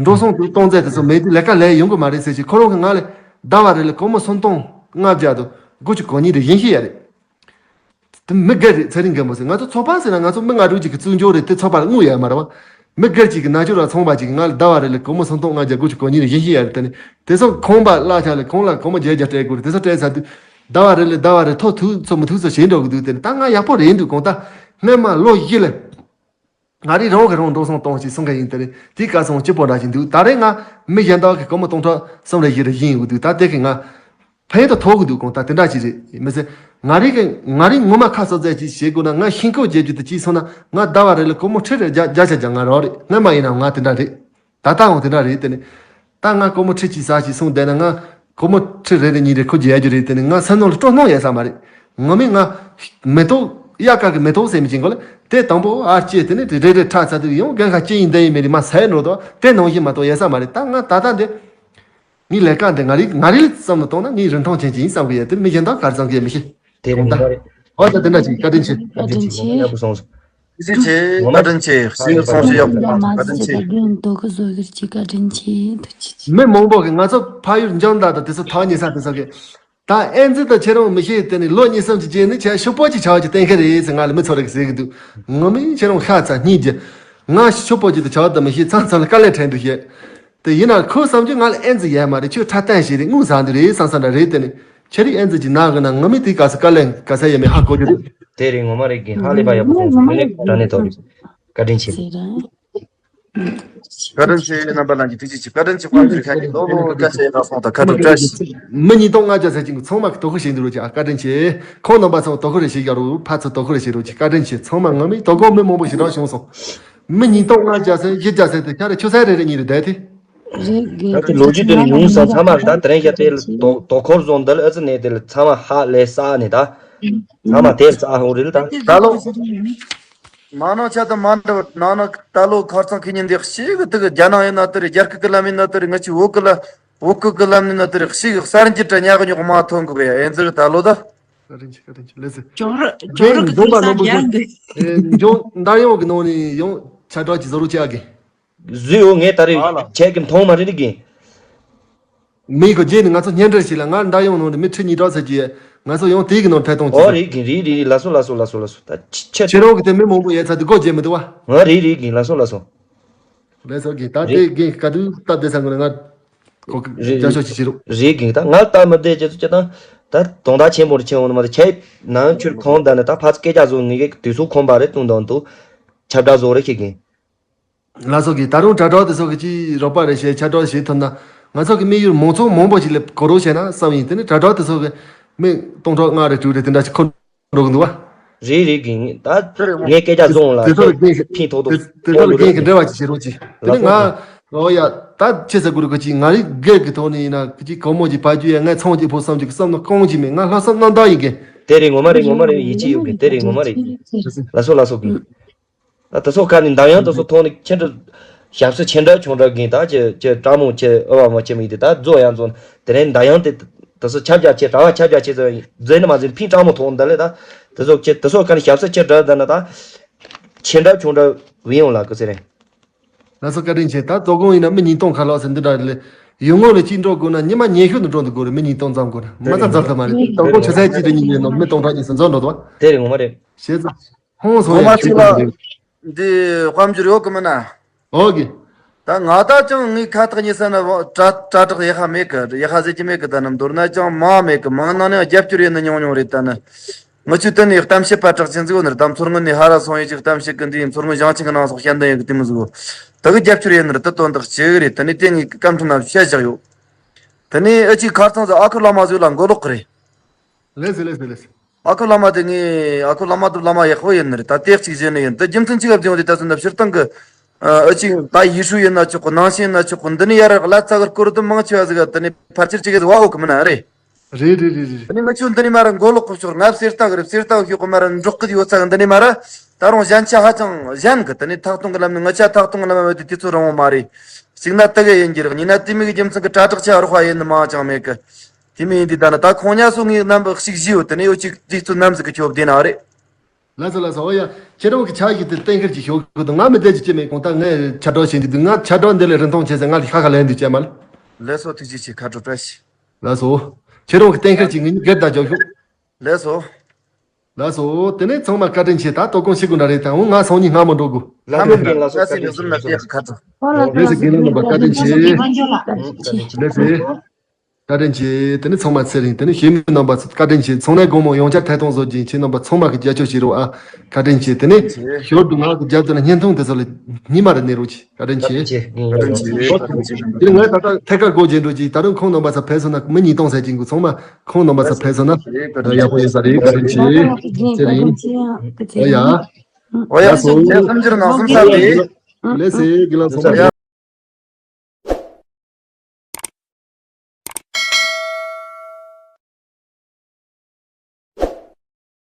འགྲོ་སོང་དེ་གཏོང་རྩིས་དེ་ཚོ་མེད་དུས་ལས་ཀ་ལས་ཡོང་གི་མ་རེད་ཟེར་ཅིག་ཁོ་རང་གིས་ང་ལ་ཟླ་བ་རེ་ལ་སྒོར་མོ་སུམ་སྟོང་ལྔ་བརྒྱ་དང་དགུ་བཅུ་གོ་གཉིས་རེ་བྱིན་ཤེས་ཡོད་རེད། དེ་མི་སྒེར་རེད། ཚེ་རིང་རྒན་པོ་ཟེར། ང་ཚོ་ཚོགས་པ་ཟེར་ན་ང་ཚོ་མི་ལྔ་དྲུག་ཅིག་གི་བཙུགས་འཇོག་རེད། དེ་ཚོགས་པ་ལ་དངུལ་ཡོད་མ་རེད་བ། མི་སྒེར་གཅིག་གི་ནག་ཆུ་ར་ཚོང་པ་གཅིག་གིས་ང་ལ་ཟླ་བ་རེ་ལ་སྒོར་མོ་སུམ་སྟོང་ལྔ་བརྒྱ་དགུ་བཅུ་གོ་གཉིས་རེ་བྱིན་ཤེས་ཡོད་རེད། དེ་ནི་དེ་ཚོ་ཁང་པ་གླ་ཆ་ལ་ཁོང་ལ་སྒོར་མོ་བརྒྱད་བརྒྱ་སྤྲད་དགོས་རེད། དེ་ཚོ་སྤྲད་ཚར་དུས་ཟླ་བ་རེ་ལ་ཟླ་བ་རེ་ཐོ་ཐུག་ཚོ་མི་ཐུག་ཚོ་བྱེད་འགྲོ་གི་འདུག་དེ་ནི་ད་ང་ཡག་པོ་རེད་འདུག་གང་ལྟར་སྔོན་མ་ལོ་བཞི་ལ། ང་རིག་རང་གིས་རང་འགྲོ་སོང་གཏོང་ཞིག་གསུང་མཁན་ཡིན། དེ་རིང་དེའི་སྐལ་བཟང་སྐྱིད་པོ་འདྲ་ཞིག་འདུག་ད་རེས་ང་མི་གཞན་དག་གིས་སྒོར་མོ་སྟོང་ཕྲག་གསུམ་རེ་བཞི་རེ་བྱིན་ཡོད་འདུག་ད་དེ་གིས་ང་ཕན་ཐོགས་ཐོགས་གི་འདུག་གང་ལྟར་དེ་འདྲ་ཞིག་རེད། མི་ཚེ་ང་རིག་གི་ང་རིག་ངོ་མ་ཁ་གསོ་རྩེ་ཅིག་བྱེད་དགོས་ན་ང་ཤིང་ཀོ་རྒྱག་རྒྱུ་དེ་གཅིག་སོང་ན་ང་ཟླ་བ་རེ་ལ་སྒོར་མོ་ཁྲི་རེ་བརྒྱ་བརྒྱ་ཆ་བརྒྱ་ང་རག་རེད། སྔོན་མ་ཡིན་ནའང་ང་དེ་འདྲ་རེད། ད་ལྟའང་དེ་འདྲ་རེད། དེ་ནི་ད་ང་སྒོར་མོ་ཁྲི་གཅིག་ཙམ་ཞིག་སོང་བསྡད་ན་ང་སྒོར་མོ་ཁྲི་རེ་རེ་གཉིས་རེ་ཁུར་རྒྱག་རྒྱུ་རེད། དེ་ནི་ང་སེམས་ནང་ལ་སྤྲོ་སྣང་ཡོད་ས་མ་རེད། ངོ་མས་ང་མེ་ཏོག་གཡག་དཀར་གི་མེ་ཏོག་ཟེར་མི་ཅིག་གོ་ལ་དེ་དང་པོ་ཨ་ལྕེ་དེ་ནི་རེ་རེ་ཁྲག་ཚ་དུས་ཡང་རྒན་ཁ་ལྕེ་ཡིན་བསྡད་ཡིན་མེད་རེད་མ་ཟེར་འགྲོ་དོ། དེ་ནང་བཞིན་མ་གཏོགས་ཡོད་ས་མ་རེད། ད་ང་ད་ལྟ་འདི་ངའི་ལས་ཀ་འདི་ང་རིག་ང་རིག་བསམ་བློ་གཏོང་ན་ངའི་རིན་ཐང་ཅན་ཅིག་ཡིན་བསམ་གི་ཡོད། དེ་མི་གཞན་དག་ག་རེ་བསམ་གི་ཡོད་མི་ཤེས། དེ་རིང་ད་ཨོ་ད་དེ་འདྲ་ཅིག་བཀའ་དྲིན་ཆེ། བཀའ་དྲིན་ཆེ། ཡག་པོ་སོང་། ཐུགས་རྗེ་ཆེ། བཀའ་དྲིན་ཆེ། ཟིན་སོང་ཞེས་ཡག་པོ་བཀའ་དྲིན་ཆེ། བཀའ་དྲིན་ཆེ། མི་མང་པོ་གིས་ང་ཚོ་ཕ་ཡུལ་འཇང་མདའ་དང་དེ་ཚོ་ཐག་ཉེ་ས་དེ་ཚོ་གིས་ད་ཨེ་ཙི་ད་ཁྱེད་རང་མི་ཤེས། དེ་ནི་ལོ་གཉིས་གསུམ་གྱི་རྗེས་ནི་ཁྱེད་ཕྱུག་པོ་ཅིག་ཆགས་ཀྱི་གཏན་འཁེལ་རེད་ཟེར་ང་ལ་མི་ཚོ་རེ་གིས་ཟེར་གི་འདུག་ངོ་མས་ཁྱེད་རང་ཤ་ཚ་སྙིང་རྗེ། ང་ཕྱུག་པོ་ཅིག་ཏུ་ཆགས་ད་མི་ཤེས། ཚང་ཚང་ལ་དཀའ་ལས་འཕྲད་འདུག་བཤད། དེ་ཡིན་ན་ཁོའི་བསམ་རྒྱུ་ང་ལ་ཨེ་ཙི་ཡོད་མ་རེད། ཁྱོད་ཁྲ་བཏང་ཞིག་རེད། དངུལ་ཟ་འདི་རེད་བསམ་བསམ་འདྲ་རེད། དེ་ནི་ཁྱེད་རིགས་ཨེ་ཙི་ཅིག་ན་གི་ན་ངོ་མས་དེའི་སྐབས་སུ་དཀའ་ལས་ག་ས་ཡོད་མེད་ཧ་གོ་རྒྱུ་རེད། དེ་རིང་ངོ་མ་རེད་གི་ཧ་ལས་པ་ཡག་པོ་སོང་སོང་། མི་ལེགས་དྲ་ནས་ཐོག་རེད། བཀའ་དྲིན་ཆེ། བཀའ་དྲིན་ཆེ། རྣམ་པ་ལྷན་རྒྱས་ཐུགས་རྗེ་ཆེ། བཀའ་དྲིན་ཆེ། དཔལ་འབྱོར་ཁ་ཤས་ལོ་ལོ་བཀའ་ཆེ་ཡིན་ན་སོང་ད་ཁ་དྲོ་བཀྲ་ཤིས། མི་ཉིས་སྟོང་ལྔ་བརྒྱ་ཟེར་གྱི་ཚང་མ་གི་དོ་ཁུར་བྱེད་འདུག་རོགས་ཀྱི་ཨ་བཀའ་དྲིན་ཆེ། ཁོང་རྣམ་པ་ཚོ་དོ་ཁུར་རེ་བྱེད་རྒྱག་རོགས། ཕར་ཚུར་དོ་ཁུར་རེ་བྱེད་རོགས་ཀྱི་བཀའ་དྲིན་ཆེ། ཚང་མ་ངོ་མས་དོ་དགོང་མི་མང་པོ་ཞེ་དྲག་བྱུང་སོང་། མི་ཉིས་སྟོང་ལྔ་བརྒྱ་ཟེར་བཞི་བརྒྱ་ཟེར་དེ་ཁྱེད་རང་ཆུ་ཚོད་རེ་རེ་གཉིས་རེ་བསྡད་དེ། རེད་དགེ། ད་དེ་ལོ་རྒྱུས་དེ་ལ་ཉུང་ས་ཚང་མ་ད་དེ་རིང་བཤད་དེ་དོ་དོ་ཁོར་བཟོ་འདི་ལ་ཨ་ཙི་ནས་དེ་ལ་ཚང་མ་ཧ་ལས་ས་ནས་ད་ཚང་མ་དེར་ས་ཧོ་རེད་ད། ད་ལོ། མ་ནང་ཆ་དང་མ་འདྲ་བར་ནང་ན་ད་ལོ་ཁར་ཚང་ཁེ་ཉིན་འདི་ཞིག་གི་དུ་རྒྱ་ནག་ཡིན་ན་དུ་རེད། རྒྱ་སྐད་ཀྱི་ལམ་ཡིན་ན་དུ་རེད། ང་ཆི་བོད་ཀྱི་ལ་བོད་སྐད་ཀྱི་ལམ་ཡིན་ན་དུ་རེད། ཞིག་གི་གསར་འགྱུར་དྲ་ཉག་གི་ཉོག་མ་ཐོན་གི་བས་ཨེ་འཛི་གི་ད་ལོ་ད། བཀའ་དྲིན་ཆེ། བཀའ་དྲིན་ཆེ། ལེགས་སེ། ཇོ་རུ་ཇོ་རུ་གི་འདོན་པ་དུས་རྣམ་པོ་ས་ཡང་གི། ཇོ་འདར་ཡོང་གི་ནང་ནས་ཡང་ཆ་དྲག་གི་བཟོ་རུ་བྱ་གི། བཟོས་ཡོད། ངས་ད་རེས་ཨ་ལ། ཁྱེད་ཀྱི་མཐོང་མ་རེད་གི། མི་གོ་རྗེས་ནས་ང་ཚོ་སྙན་སྒྲོན་ཞིག་ལ་ང་འདར་ཡོང་ནང་ནས་མི་ཁྲི་གཉིས་གྲགས་ཚད་ཀྱི་ང་ཚོ་ཡང་དེའི་གི་ནང་ཐད་གཏོང་ཨོ་བྱས་རེད་གི། རེད་རེད་རེད། ལ་སོ་ལ་སོ་ལ་སོ་ལ་སོ། ད་ཁྱེད་ཁྱེད་རང་གི་དེ་མི་མང་པོ་ཡོད་ཚ་དུ་སྒོ་འབྱེད་མི་འདུག་བ། ཨོ་རེད་རེད་གི། ལ་སོ་ལ་སོ། ལ་སོ་གི་ད་རེད། དེ་གི་ག་དུས་སྟབས་བདེ་ས་ངོ་ན་ང་ གོ་རེད། སྐྱབས་ཤོག་ཅིག་བྱེད་རོགས། རེད་གི། ད་ང་ལྟ་མི་བདེ་ཅེས་ཚོ་ཅེ་དང་། ད་དོན་དག་ཆེན་པོ་རེ་ཆེན་འོང་ནི་མ་རེད། ཁྱེད་ནང་ཆུར་ཁོང་ད་ནི་ད་ཕ་ཚོ་སྐད་ཆ་བཟོ་ངེས་གི་དུས་ཚོད་ཁོམ་པ་རེད་གཏོང་དང་དུ་ཁྱབ་བསྒྲགས་བཟོ་རེ་ཤེས་གི། ལ་སོགས་ཀྱི་ད་རུང་དྲ་གྲགས་དེ་སོགས་ཀྱི་ཅིག་རོགས་པ་རེ་བྱེད་ཁྱབ་བསྒྲགས་བྱེད་ཐུབ་ན། ང་ཚོ་གི་དམིགས་ཡུལ་མང་ཚོགས་མང་པོ་ཅིག་ལ་གོ་རོགས་བྱས་ན་བསམ་ཡིན། དེ་ནི་དྲ་གྲགས་དེ་སོགས་ཀྱི་མི་སྟོང་ཕྲག་ལྔ་རེ་དྲུག་རེ་དེ་འདྲ་ཞིག་འཁོར་འགྲོ་གི་འདུག་བ། རེད་རེད་གི། ད་ངས་སྐད་ཆ་བཟུང་ལ་དེ་ཚོ་ལ་རྒན་ཕིང་ཐོག་ཏུ་དེ་ཚོ་ལ་རྒན་གྱི་འབྲེལ་བ་ཅིག་བྱེད་རོགས་གྱིས། དེ་ནི་ང་ཨོ་ཡ་ད་ཆེ་ས་གུ་རུ་གི་ཅིག་ང་རིག་སྒེར་གྱི་ཐོག་ནས་ཡིན་ན་ཅིག་གོ་མོ་ཅིག་ཕ་རྒྱུ་ཡ་ངས་ཚོང་ཅིག་ཕོ་བསམ་ཅིག་བསམ་ན་གང་ཅིག་མེད། ང་ལྷག་བསམ་རྣམ་དག་ཡིན་གི། དེ་རེད་ངོ་མ་རེད། ངོ་མ་རེད། ཡིད་ཆེས་ཡོད་གི། དེ་རེད་ངོ་མ་རེད་གི། ལ་སོ་ལ་སོ་གི། ད་དེ་ཚོ་ཁ་ནས་འདམ་ཡང་དེ་ཚོ་ཐོག་ནས་ཁྱེད་ཚོ་ཞབས་སུ་ཆེ་འདྲ་ཆུང་འདྲ་གིན་ད་ཅེ་ཅེ་ཀྲ་མོ་ཅེ་ཨ་བ་མ་ཅེ་མི་དེ་ད་རྫོ་ཡང་རྫོ་དེ་རིང་འདམ་ཡང་དེ་དེ་ཚོ་ཁྱབ་རྒྱ་ཆེ་གྲྭ་བ་ཁྱབ་རྒྱ་ཆེ་ཚོ་མཛད་ནི་མ་མཛད་ཕིང་ཀྲ་མོ་ཐོག་འདི་ལས་ད་དེ་ཚོ་ཅེ་དེ་ཚོ་ཁ་ནས་ཞབས་སུ་ཆེ་འདྲ་ད་ན་ད་ཆེ་འདྲ་ཆུང་འདྲ་བི་ཡོང་ལ་ཀི་ཟེར་རེད། ལ་སོ་བཀའ་དྲིན་ཆེ། ད་དོ་དགོང་ཡིན་ན་མི་ཉིས་སྟོང་ཁ་ལོག་ཟེར་འདི་འདྲ་ལས་ཡུལ་ངོ་ལ་ཅིག་འགྲོ་དགོས་ན་ཉི་མ་ཉི་ཤུ་ནས་འགྲོ་འདུག་དགོས་རེད། མི་ཉིས་སྟོང་ཙམ་དགོས་ན་མ་ཙམ་ཙམ་ཐུབ་མ་རེད། དོ་དགོང་ཆུ་ཚོད་གཅིག་དང་གཉིས་ཡིན་ནོ་མི་སྟོང་ཕྲག་གཉིས་སུ་འཛོམས་འགྲོ་འདུག་བ། དེ་རེད་ངོ་མ་རེད། བྱས་ཙང་། ཧོང་སོང་ངོ་མ་ཡ་གཅིག་ལ། འདི་དཔལ་འབྱོར་ཡོད་གི་མིན་ན། ཨོ་གི། ད་ང་ད་ཅང་ངའི་ཁ་ཐག་ཉེ་ས་ན་དྲ་དྲ་གྲགས་ཡག་ཤ་མེད་གི། ཡག་ཤ་ཟེར་གྱི་མེད་གི། ད་ནམ་མདོར་ན་ཅང་མང་མེད་གི། མང་ནང་ནས་རྒྱབ་སྐྱོར་ཡིན་ནི་ཉུང་ཉུང་རེད། ད་ནི་ང་ཚོས་དེ་ནས་གཏམ་བཤད་པ་གྲགས་ཅན་ཟིག་ཡོད་ནི་རེད། ད་མཚོ་སྔོན་ནས་ཧ་ར་སོང་ཡས་ཅིག་གཏམ་བཤད་གི་འདི་ཡིན། མཚོ་སྔོན་ཞིང་ཆེན་གི་ནང་སོགས་བཤད་འདོད་ཡོད་གི། དེ་མི་ཟིག་ད་གི་རྒྱབ་སྐྱོར་ཡིན་ནི་རེད། ད་དོན་དག་ཅི་གི་རེད། ད་ནི་དེ་ངའི་སྐམ་ཁྲུམ་ན་བཤད་བཞག་ཡོད། ད་ནི་ཨ་ཅིག་ཁ་རྩང་ཟིག་ཨ་ཁུ་བླ་མ་ཟིག་ལ་མགོ་ལོག་གི་རེད། ལེགས་སེ་ལེགས་སེ་ལེགས་སེ། ཨ་ཁུ་བླ་མ་དེ་ངས་ཨ་ཁུ་བླ་མ་དེ་བླ་མ་ཡག་པོ་ཡིན་ནི་རེད། ད་ལྟས་གཅིག་བྱས་ནི་ཡིན། ད་རྒྱུ་མཚན་གཅིག་ག་བརྗོད་དེ་ད་ཚོད་འདི་སྤྱིར་བཏང་གི་ཨ་ཅིག་ད་ཡེ་ཤུ་ཡིན་ན་ཆོག་གི། ནང་ཆེན་ཡིན་ན་ཆོག་གི། འདི་ནི་ཡ་ར་ལ་ཙ་གི་སྐོར་དུ་མང་ཆེ་བ་ཟིག་ག་ད་ནི་ཕལ་ཆེར་གཅིག་གི་བ་འོག་གི་མིན་ན་རེད། རེད་རེད་རེད་རེད། ད་ནི་ང་ཚོ་འདི་ནི་མ་ར་མགོ་ལོག་གི་ཤོག་ང་གསེར་རྟ་གི་རེད། གསེར་རྟ་གི་ཤོག་གི་མ་ར་འབྲོག་གི་ཡོད་ས་གི། འདི་ནི་མ་ར་ད་རུང་ཞན་ཆ་ཧ་ཅང་ཞན་གི། ད་ནི་ཐག་གཏོང་གི་ལམ་ནི་ང་ཆ་ཐག་གཏོང་གི་ལམ་བ་དེ་དུས་ཚོད་རིང་བོ་མ་རེད། གཅིག་ན་དེ་གི་ཡིན་གྱི་རེད། གཉིས་ན་དེ་མིག་གི་རྒྱུ་མཚན་གི་དྲ་གྲགས་ཆ་རོགས་པ་ཡིན་ནི་མང་ཅང་མེད་གི། དེ་མིན་འདི་ལྟ་ན་ད་ཁོང་ཉ་སོ་ངའི་རྣམ་པ་ཞིག་བཞི་ཡོད། དེ་ནས་ཡོད་ཅིག་དུས་ཚོད་ནམ་ཟིག་གི་ཁྱོད་བདེ་ན་རེད། ལགས་སོ་ལགས་སོ། ཨོ་ཡ། ཁྱེད་རང་གི་ཆ་ཞིག་དེ་གཏན་འཁེལ་གྱི་ཤོག་གི་འདུག་ང་མི་བསྡད་ཀྱི་ཅི་མེད་གོང་ད་ངས་ཁྱབ་བསྒྲགས་བྱེད་ཀྱི་འདུག་ང་ཁྱབ་བསྒྲགས་འདི་ལས་རིན་ཐང་ཆེ་ཟེར་ང་ལ་ཁ་ཁ་ལེན་འདུག་ཅེས་མ་ལ། ལགས་སོ་ཐུགས་རྗེ་ཆེ། ཁ་དྲོ་བཀྲ་ཤིས། ལགས་སོ། ཁྱེད་རང་གི་གཏན་འཁེལ་གྱི་ངེས་སྒེར་དང་རྒྱབ་ཤོག་ལགས་སོ། ལགས་སོ། དེ་ནས་ཚང་མ་བཀའ་དྲིན་ཆེ། ད་དོ་དགོང་ཤི་དགོས་འདྲ་རེད། ད་འོ་ང་སང་ཉིན་སྔ་མོ་འགྲོ་དགོས། ལགས་སོ། ལགས་སོ། ལགས་སོ། བཀའ་དྲིན་ཆེ། ལགས་སོ། རྒན་ལགས་རྣམ་པ་བཀའ་དྲིན་ཆེ། ལགས་སོ། བཀའ་དྲིན་ཆེ། དེ་ནས་ཚང་མ་ཚེ་རིང་། དེ་ནས་གཞོན་ནུ་རྣམ་པ་ཚོ་བཀའ་དྲིན་ཆེ། ཚང་མས་དགོང་མོ་ཡོངས་ཁྱབ་ཐད་གཏོང་བཟོ་རྒྱུ་ཡིན། ཁྱེད་རྣམ་པ་ཚང་མ་གི་རྒྱབ་སྐྱོར་བྱེད་རོགས་ཨ། བཀའ་དྲིན་ཆེ། དེ་ནས་ཞོར་དུ་ང་གི་རྒྱབ་དེ་ལ་བརྙན་ཐུང་དེ་ཚོ་ལ་ཉི་མ་རེ་གནས་རོགས་གྱིས། བཀའ་དྲིན་ཆེ། བཀའ་དྲིན་ཆེ། བཀའ་དྲིན་ཆེ། དེ་ནས་ངས་ད་ལྟ་ཐད་ཀར་སྒོ་འབྱེད་འགྲོ་གྱིས། ད་རུང་ཁོང་རྣམ་པ་ཚོ་ཕེབས་སོང་ན་མི་ཉིས་སྟོང་ཟེར་གྱིན་གོ། ཚང་མ་ཁོང་རྣམ་པ་ཚོ་ཕེབས་སོང་ན་ཡག་པོ་ཡིན་ས་རེད། བཀའ་དྲིན་ཆེ། ཚེ་རིང་། ཨོ་ཡ། ཨོ་ཡ། ལགས་སོ། ཁྱེད་བསམ་འཆར་ནང་གསུམ་ས་རེད། ལགས་སེ་དགེ་ལགས་ཚང་མ།